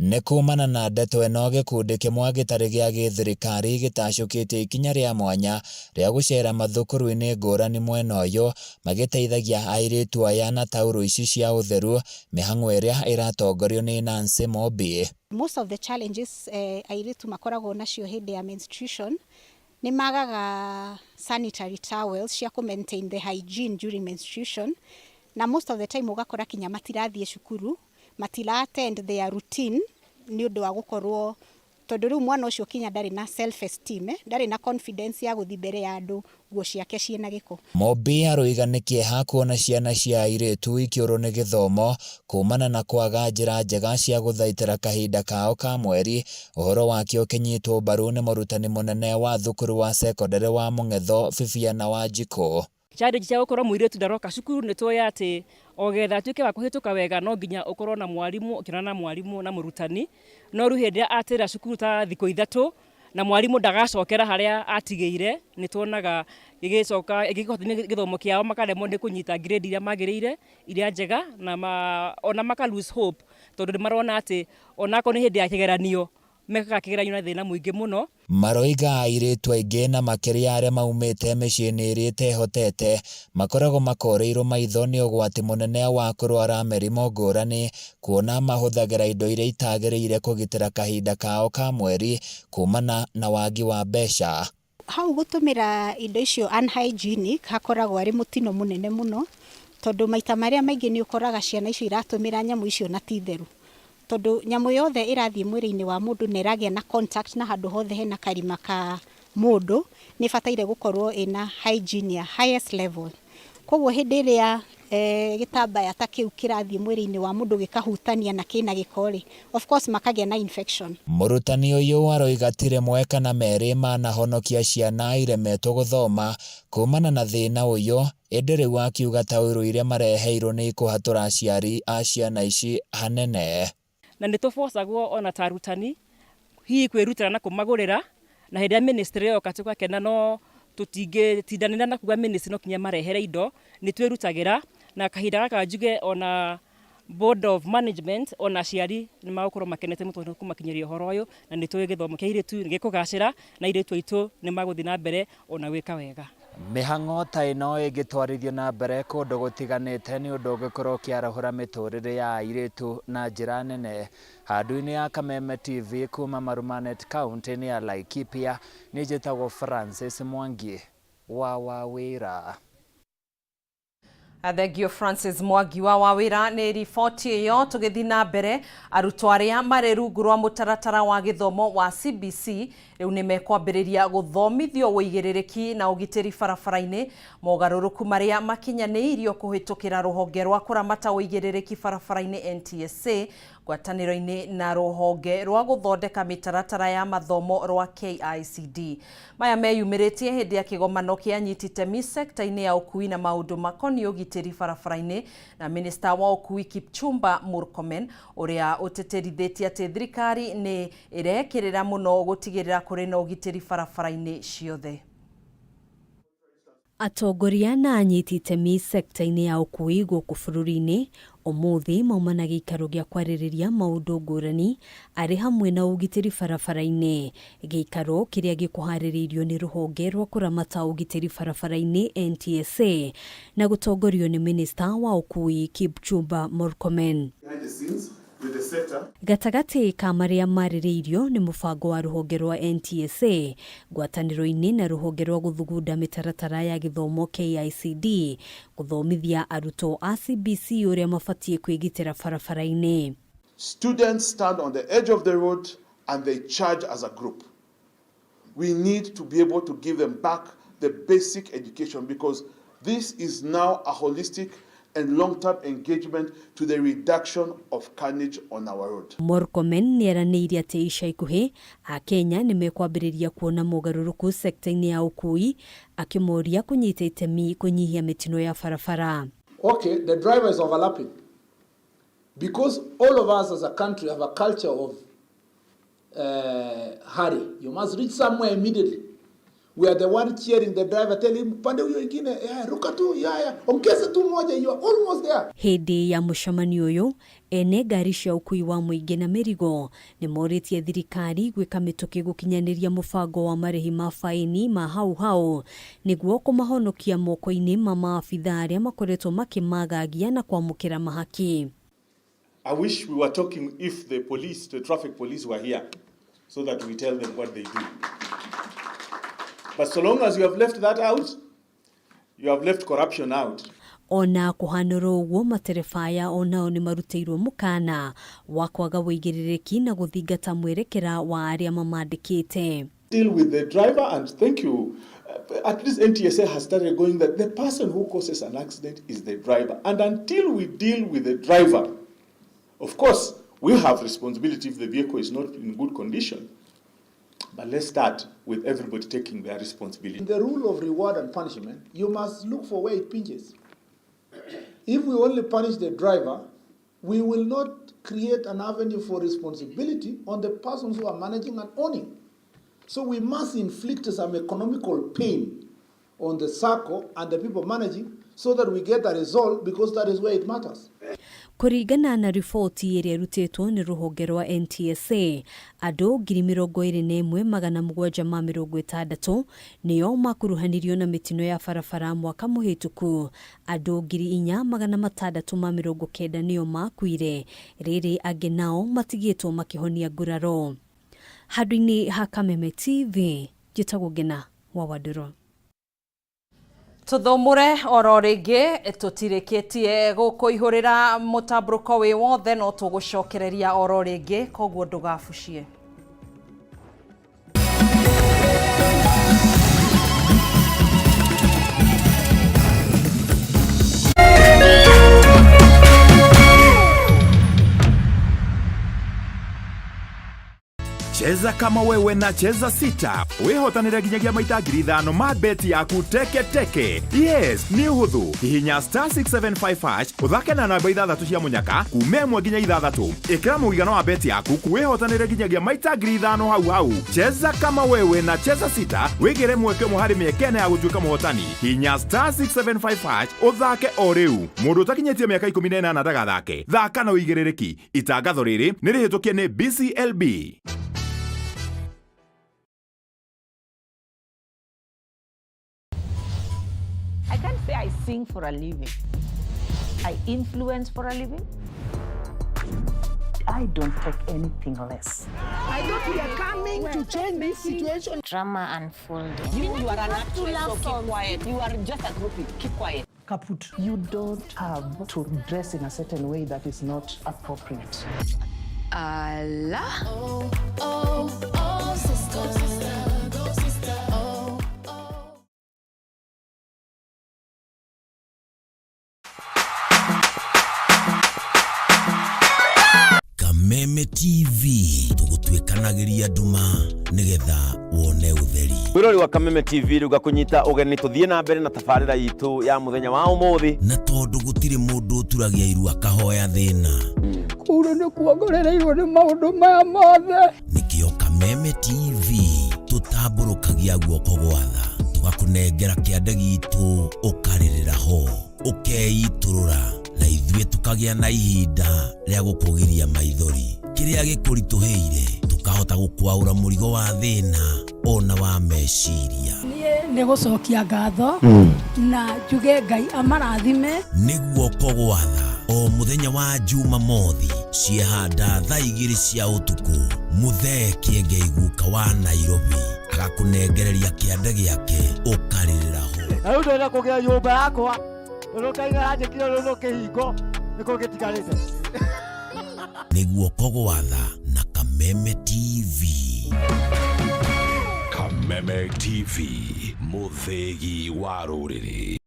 Nĩ kumana na ndeto ĩno gĩkundi kĩmwe gĩtarĩ gĩa gĩthirikari gĩtacũkĩtie ikinya rĩa mwanya rĩa gũcera mathukuru-inĩ ngũrani mwena ũyũ magĩteithagia airĩtu aya na taurũ ici cia ũtheru mĩhang'o ĩrĩa ĩratongorio nĩ Nancy Mobi. Most of the challenges airĩtu makoragwo nacio hĩndĩ ya menstruation nĩ magaga sanitary towels cia kũ maintain the hygiene during menstruation, na most of the time ũgakora kinya matirathiĩ cukuru, matira attend their routine nĩ ũndũ wa gũkorwo tondũ rĩu mwana ũcio kinya ndarĩ na self esteem, ndarĩ na confidence ya gũthiĩ mbere ya andũ nguo ciake ciĩna gĩko. Mobi aroiga nĩ kĩeha kuona ciana cia airĩtu ikĩũrwo nĩ gĩthomo kumana na kwaga njĩra njega cia gũthaitĩra kahinda kao ka mweri, ũhoro wake ũkĩnyitwo mbaru nĩ mũrutani mũnene wa thukuru wa cekondarĩ wa Mũng'etho Bibiana Wanjikũ. Challenge cia gũkorwo mũirĩtu ndaroka cukuru nĩ tũĩ atĩ o getha atuĩke wa kũhĩtũka wega no nginya ũkorwo na mwarimũ ũkĩonana na mwarimũ na mũrutani, no rĩu hĩndĩ ĩrĩa atĩra cukuru ta thikũ ithatũ na mwarimũ ndagacokera harĩa atigĩire, nĩ tuonaga gĩgĩcoka gĩkĩhotithia gĩthomo kĩao makaremwo nĩ kũnyita grade iria magĩrĩire iria njega na ona maka lose hope tondũ nĩ marona atĩ onakorwo nĩ hĩndĩ ya kĩgeranio mekaga kĩgeranio na thĩna mũingĩ mũno. Maroiga airĩtu aingĩ na makĩria arĩa maumĩte mĩciĩ-inĩ ĩrĩa ĩtehotete makoragwo makoreirwo maitho nĩ ũgwati mũnene wa kũrwara mĩrimũ ngũrani kuona mahũthagĩra indo iria itagĩrĩire kũgitĩra kahinda kao ka mweri kumana na wagi wa mbeca. Hau gũtũmĩra indo icio unhygienic hakoragwo arĩ mũtino mũnene mũno, tondũ maita marĩa maingĩ nĩ ũkoraga ciana icio iratũmĩra nyamũ icio na ti theru, tondũ nyamũ yothe ĩrathiĩ mwĩrĩ-inĩ wa mũndũ na ĩragĩa na contact na handũ hothe hena karima ka mũndũ nĩ ĩbataire gũkorwo ĩna hygiene ya highest level. Koguo hĩndĩ ĩrĩa gĩtambaya ta kĩu kĩrathiĩ mwĩrĩ-inĩ wa mũndũ gĩkahutania na kĩna gĩko rĩ, of course makagĩa na infection. Mũrutani ũyũ aroiga ti rĩmwe kana merĩ manahonokia ciana iremetwo gũthoma kumana na thĩna ũyũ, ĩndĩ rĩu akiuga taurũ iria mareheirwo nĩ ikũhatũra aciari a ciana ici hanene. Na nĩ tũbocagwo ona ta arutani hihi kwĩrutĩra na kũmagũrĩra, na hĩndĩ ĩrĩa ministry yoka tũgakena, no tũtingĩtindanĩra na kuga ministry no kinya marehere indo, nĩ twĩrutagĩra na kahinda gaka njuge ona board of management ona aciari nĩ magũkorwo makenete mũno tondũ kũmakinyĩria ũhoro ũyũ, na nĩ tũĩ gĩthomo kĩa airĩtu nĩ gĩkũgacĩra na airĩtu aitũ nĩ magũthiĩ na mbere ona gwĩka wega. Mĩhang'o ta ĩno ĩngĩtwarithio na mbere kũndũ gũtiganĩte nĩ ũndũ ũngĩkorwo ũkĩarahũra mĩtũrĩre ya airĩtu na njĩra nene. Handũ-inĩ ya Kameme TV kuma Marumanet kaunti-inĩ ya Laikipia, nĩ njĩtagwo Francis Mwangi wa Wawĩra. Thengio Francis Mwangi wa Wawĩra nĩ riboti ĩyo. Tũgĩthiĩ na mbere, arutwo arĩa marĩ rungu rwa mũtaratara wa gĩthomo wa CBC rĩu nĩ mekwambĩrĩria gũthomithio ũigĩrĩrĩki na ũgitĩri barabara-inĩ, mogarũrũku marĩa makinyanĩirio kũhĩtũkĩra rũhonge rwa kũramata ũigĩrĩrĩki barabara-inĩ NTSA ngwatanĩro-inĩ na rũhonge rwa gũthondeka mĩtaratara ya mathomo rwa KICD. Maya meyumĩrĩtie hĩndĩ ya kĩgomano kĩa anyiti itemi sekta-inĩ ya ũkui na maũndũ makoniĩ ũgitĩri barabara-inĩ na minista wa ũkui Kipchumba Murkomen ũrĩa ũtĩtĩrithĩtie atĩ thirikari nĩ ĩrekĩrĩra mũno gũtigĩrĩra kũrĩ na ũgitĩri barabara-inĩ ciothe. Atongoria na anyiti itemi sekta-inĩ ya ũkui gũkũ bũrũri-inĩ ũmũthĩ mauma na gĩikaro gĩa kwarĩrĩria maũndũ ngũrani arĩ hamwe na ũgitĩri barabara-inĩ, gĩikaro kĩrĩa gĩkũharĩrĩirio nĩ rũhonge rwa kũramata ũgitĩri barabara-inĩ NTSA na gũtongorio nĩ minista wa ũkui Kipchumba Murkomen. Gatagatĩ ka marĩa marĩrĩirio nĩ mũbango wa rũhonge rwa NTSA ngwatanĩro-inĩ na rũhonge rwa gũthugunda mĩtaratara ya gĩthomo KICD gũthomithia arutwo a CBC ũrĩa mabatiĩ kwĩgitĩra barabara-inĩ. Students stand on the edge of the road and they charge as a group. We need to be able to give them back the basic education because this is now a holistic and long-term engagement to the reduction of carnage on our road. Murkomen nĩeranĩire atĩ ica ikuhĩ Akenya nĩ mekwambĩrĩria kuona mogarũrũku sekta-inĩ ya ũkui, akĩmoria kũnyita itemi kũnyihia mĩtino ya barabara. Okay, the driver is overlapping. Because all of us as a country have a culture of hurry. You must reach somewhere immediately. We are the one cheering the driver, tell him, pande huyo ingine, yeah, ruka tu, yeah, yeah, ongeza tu moja, you are almost there. Hĩndĩ ya mũcemanio ũyũ ene ngari cia ũkui wa mũingĩ na mĩrigo nĩ morĩtie thirikari gwĩka mĩtũkĩ gũkinyanĩria mũbango wa marĩhi ma baĩni ma hau hau nĩguo kũmahonokia moko-inĩ ma maabitha arĩa makoretwo makĩmagagia na kwamũkĩra mahaki. I wish we were talking if the police, the traffic police were here, so that we tell them what they do. But so long as you have left that out, you have left corruption out. Ona kũhanũra ũguo matereba aya onao nĩ marutĩirwo mũkana wa kwaga wũigĩrĩrĩki na gũthingata mwerekera wa arĩa mamandĩkĩte. Deal with the driver, and thank you. At least NTSA has started going that the person who causes an accident is the driver. And until we deal with the driver, of course, we have responsibility if the vehicle is not in good condition. But let's start with everybody taking their responsibility. In the rule of reward and punishment, you must look for where it pinches. If we only punish the driver, we will not create an avenue for responsibility on the persons who are managing and owning. So we must inflict some economical pain on the circle and the people managing so that we get a result, because that is where it matters. Kũringana na riboti ĩrĩa ĩrutĩtwo nĩ rũhonge rwa NTSA, andũ 21760 nĩo makuruhanirio na mĩtino ya barabara mwaka mũhĩtũku. Andũ 4690 nĩo makuire, rĩrĩ angĩ nao matigĩtwo makĩhonia nguraro. Handũ-inĩ ha Kameme TV, njĩtagwo Ngina wa Wandũrũ. Tuthomure oro rĩngĩ tũtirĩkĩtie gũkũihũrĩra mũtambũrũko wĩ wothe no tũgũcokereria oro rĩngĩ koguo ndũgabucie. Cheza kama wewe na Cheza Sita wihotanire nginyagia maita 5,000 ma beti yaku teke teke. Yes, nĩ ũhũthũ. Hihinya star 675 hash ũthake na namba 6 cia mũnyaka kuma 1 nginya 6. Ĩkĩra mũigana wa beti yaku wihotanire nginyagia maita 5,000 hau hau. Cheza kama wewe na Cheza Sita wĩgĩre mweke ũmwe harĩ mĩeke ĩna ya gũtuĩka mũhotani. Hihinya star 675 hash ũthake o rĩu. Mũndũ ũtakinyĩtie mĩaka 18 ndagathake. Thaka na ũigĩrĩrĩki. Itangatho rĩrĩ nĩ rĩhĩtũkie nĩ BCLB. I can't say I sing for a living. I influence for a living. I don't take anything less. I thought we are coming to change this situation. Drama unfolding. You are an actress, so keep quiet. You are just a groupie. Keep quiet. Kaput. You don't have to dress in a certain way that is not appropriate. Allah. Oh, oh, oh, sister. Go, sister. Oh, oh. Kameme TV tugutwikanagiria nduma nigetha wone utheri. Mwirori wa Kameme TV riu ngakunyita ugeni tuthie na mbere na tabarira itu ya muthenya wa umuthi. Na tondu gutiri mundu uturagia iru akahoya thina. Kuru ni kuongorereirwo ni maundu maya mothe. Nikio Kameme TV tutamburukagia guoko gwatha tugakunengera kiande gitu ukaririra ho ukeiturura na ithuĩ tukagia na ihinda rĩa gũkũgiria maithori kĩrĩa gĩkũritũhĩire tukahota gũkwaũra mũrigo wa thĩna ona wa meciria. Niĩ nĩ gũcokia ngatho na njuge Ngai amarathime. Nĩ guoko gwatha o mũthenya wa Jumamothi ciehanda thaa 2 cia ũtukũ Muthee Kĩengei guka wa Nairobi agakũnengereria kĩande gĩake ũkarĩrĩra ho. Na rĩu ndĩrenda kũgĩa nyũmba yakwa rũrũkaiga rũrũ kĩhingo nĩkũ gĩtigarĩte. Nĩ guoko gwatha na Kameme TV. Kameme TV, mũthĩgi wa rũrĩrĩ.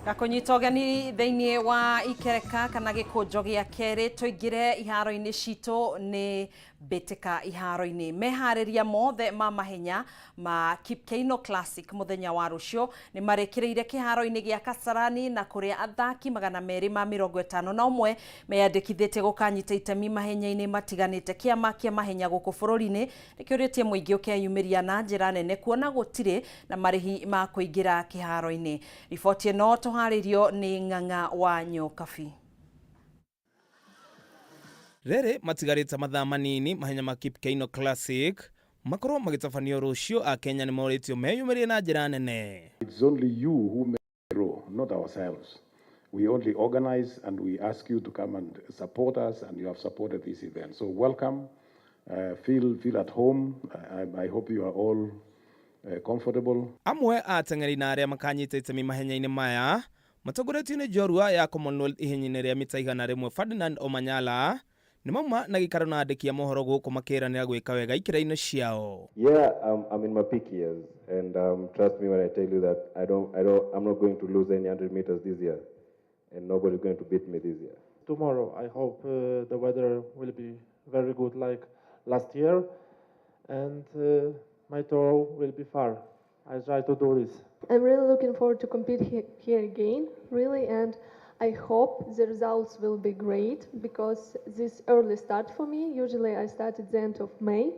Gakũnyita ũgeni thĩinĩ wa ikereka kana gĩkũnjo gĩa kerĩ, tũingĩre iharo-inĩ citũ nĩ mbĩtĩka iharo-inĩ. Meharĩria mothe ma mahenya ma Kipkeino Classic mũthenya wa rũciũ nĩ marĩkĩrĩire kĩharo-inĩ gĩa Kasarani, na kũrĩa athaki 251 meyandĩkithĩtie gũkanyita itemi mahenya-inĩ matiganĩte. Kĩama kĩa mahenya gũkũ bũrũri-inĩ nĩkĩũrĩtie mũingĩ ũkeyumĩria na njĩra nene, kuona gũtirĩ na marĩhi ma kũingĩra kĩharo-inĩ. Riboti ĩno tũharĩirio nĩ Ng'ang'a wa Nyokabi. Rĩrĩ matigarĩte mathaa manini mahenya ma Kipkeino Classic makorwo magĩtabanio rũciũ, Akenya nĩ morĩtio meyumĩrie na njĩra nene. It's only you who make it grow, not ourselves. We only organize and we ask you to come and support us, and you have supported this event. So welcome, feel at home. I hope you are all comfortable. Amwe a ateng'eri na arĩa makanyita itemi mahenya-inĩ maya matongoretio nĩ njorua ya Commonwealth ihenya-inĩ rĩa mita 100 Ferdinand Omanyala nĩ mauma na gĩikaro na andĩki a mohoro gũkũ makĩranĩra gwĩka wega ikĩra-inĩ ciao. Yeah, I'm in my peak years, and trust me when I tell you that I'm not going to lose any 100 meters this year, and nobody's going to beat me this year. Tomorrow, I hope the weather will be very good like last year, and my throw will be far. I try to do this. I'm really looking forward to compete here again, really, and I hope the results will be great because this early start for me, usually I start at the end of May,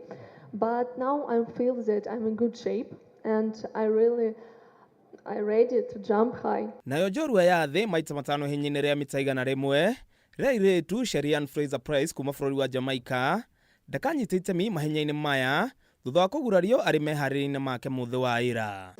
but now I feel that I'm in good shape and I ready to jump high. Nayo njorua ya thĩ maita 5 ihenya-inĩ rĩa mita 100 rĩa airĩtu Shelly-Ann Fraser-Pryce kuma bũrũri wa Jamaica ndakanyita itemi mahenya-inĩ maya thutha wa kũgurario arĩ meharĩria-inĩ make mũthĩ wa ira.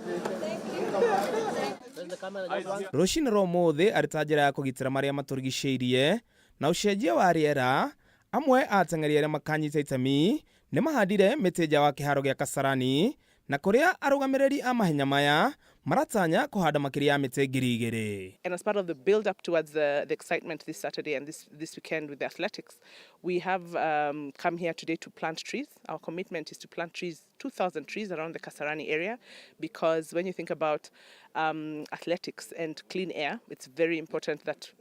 Rũcinĩ rwa ũmũthĩ arĩ ta njĩra ya kũgitĩra marĩa matũrigicĩirie na ũcenjia wa rĩera, amwe a ateng'eri arĩa makanyita itemi nĩ mahandire mĩtĩ nja wa kĩharo gĩa Kasarani, na kũrĩa arũgamĩrĩri a mahenya maya maratanya kũhanda makĩria ya mĩtĩ 2,000. And as part of the build up towards the excitement this Saturday and this weekend with the athletics, we have come here today to plant trees. Our commitment is to plant trees, 2,000 trees around the Kasarani area, because when you think about athletics and clean air, it's very important that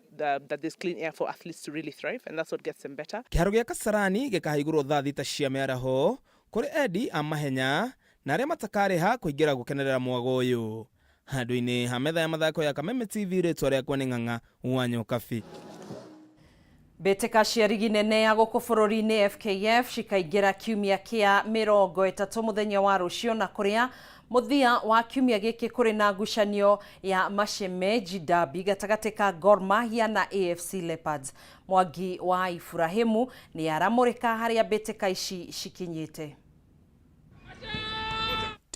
there's clean air for athletes to really thrive, and that's what gets them better. Kĩharo gĩa Kasarani gĩkahingũrwo thaa 6 cia mĩaraho kũrĩ endi a mahenya na arĩa matakarĩha kũingĩra gũkenerera mwago ũyũ. Handũ-inĩ ha metha ya mathako ya Kameme TV, rĩtwa rĩakwa nĩ Ng'ang'a wa Nyokabi. Mbĩtĩka cia rigi nene ya gũkũ bũrũri-inĩ FKF cikaingĩra kiumia kĩa 30 mũthenya wa rũciũ, na kũrĩa mũthia wa kiumia gĩkĩ kũrĩ na ngucanio ya Mashemeji Derby gatagatĩ ka Gor Mahia na AFC Leopards. Mwangi wa Ibrahimu nĩ aramũrĩka harĩa mbĩtĩka ici cikinyĩte.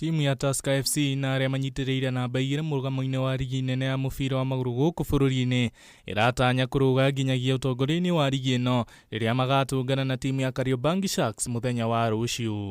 Timu ya Tusker FC na arĩa manyitĩrĩire namba 2 mũrũgamo-inĩ wa rigi nene ya mũbira wa magũrũ gũkũ bũrũri-inĩ ĩratanya kũrũga nginyagia ũtongoria-inĩ wa rigi ĩno rĩrĩa magatũngana na timu ya Kariobangi Sharks mũthenya wa rũciũ.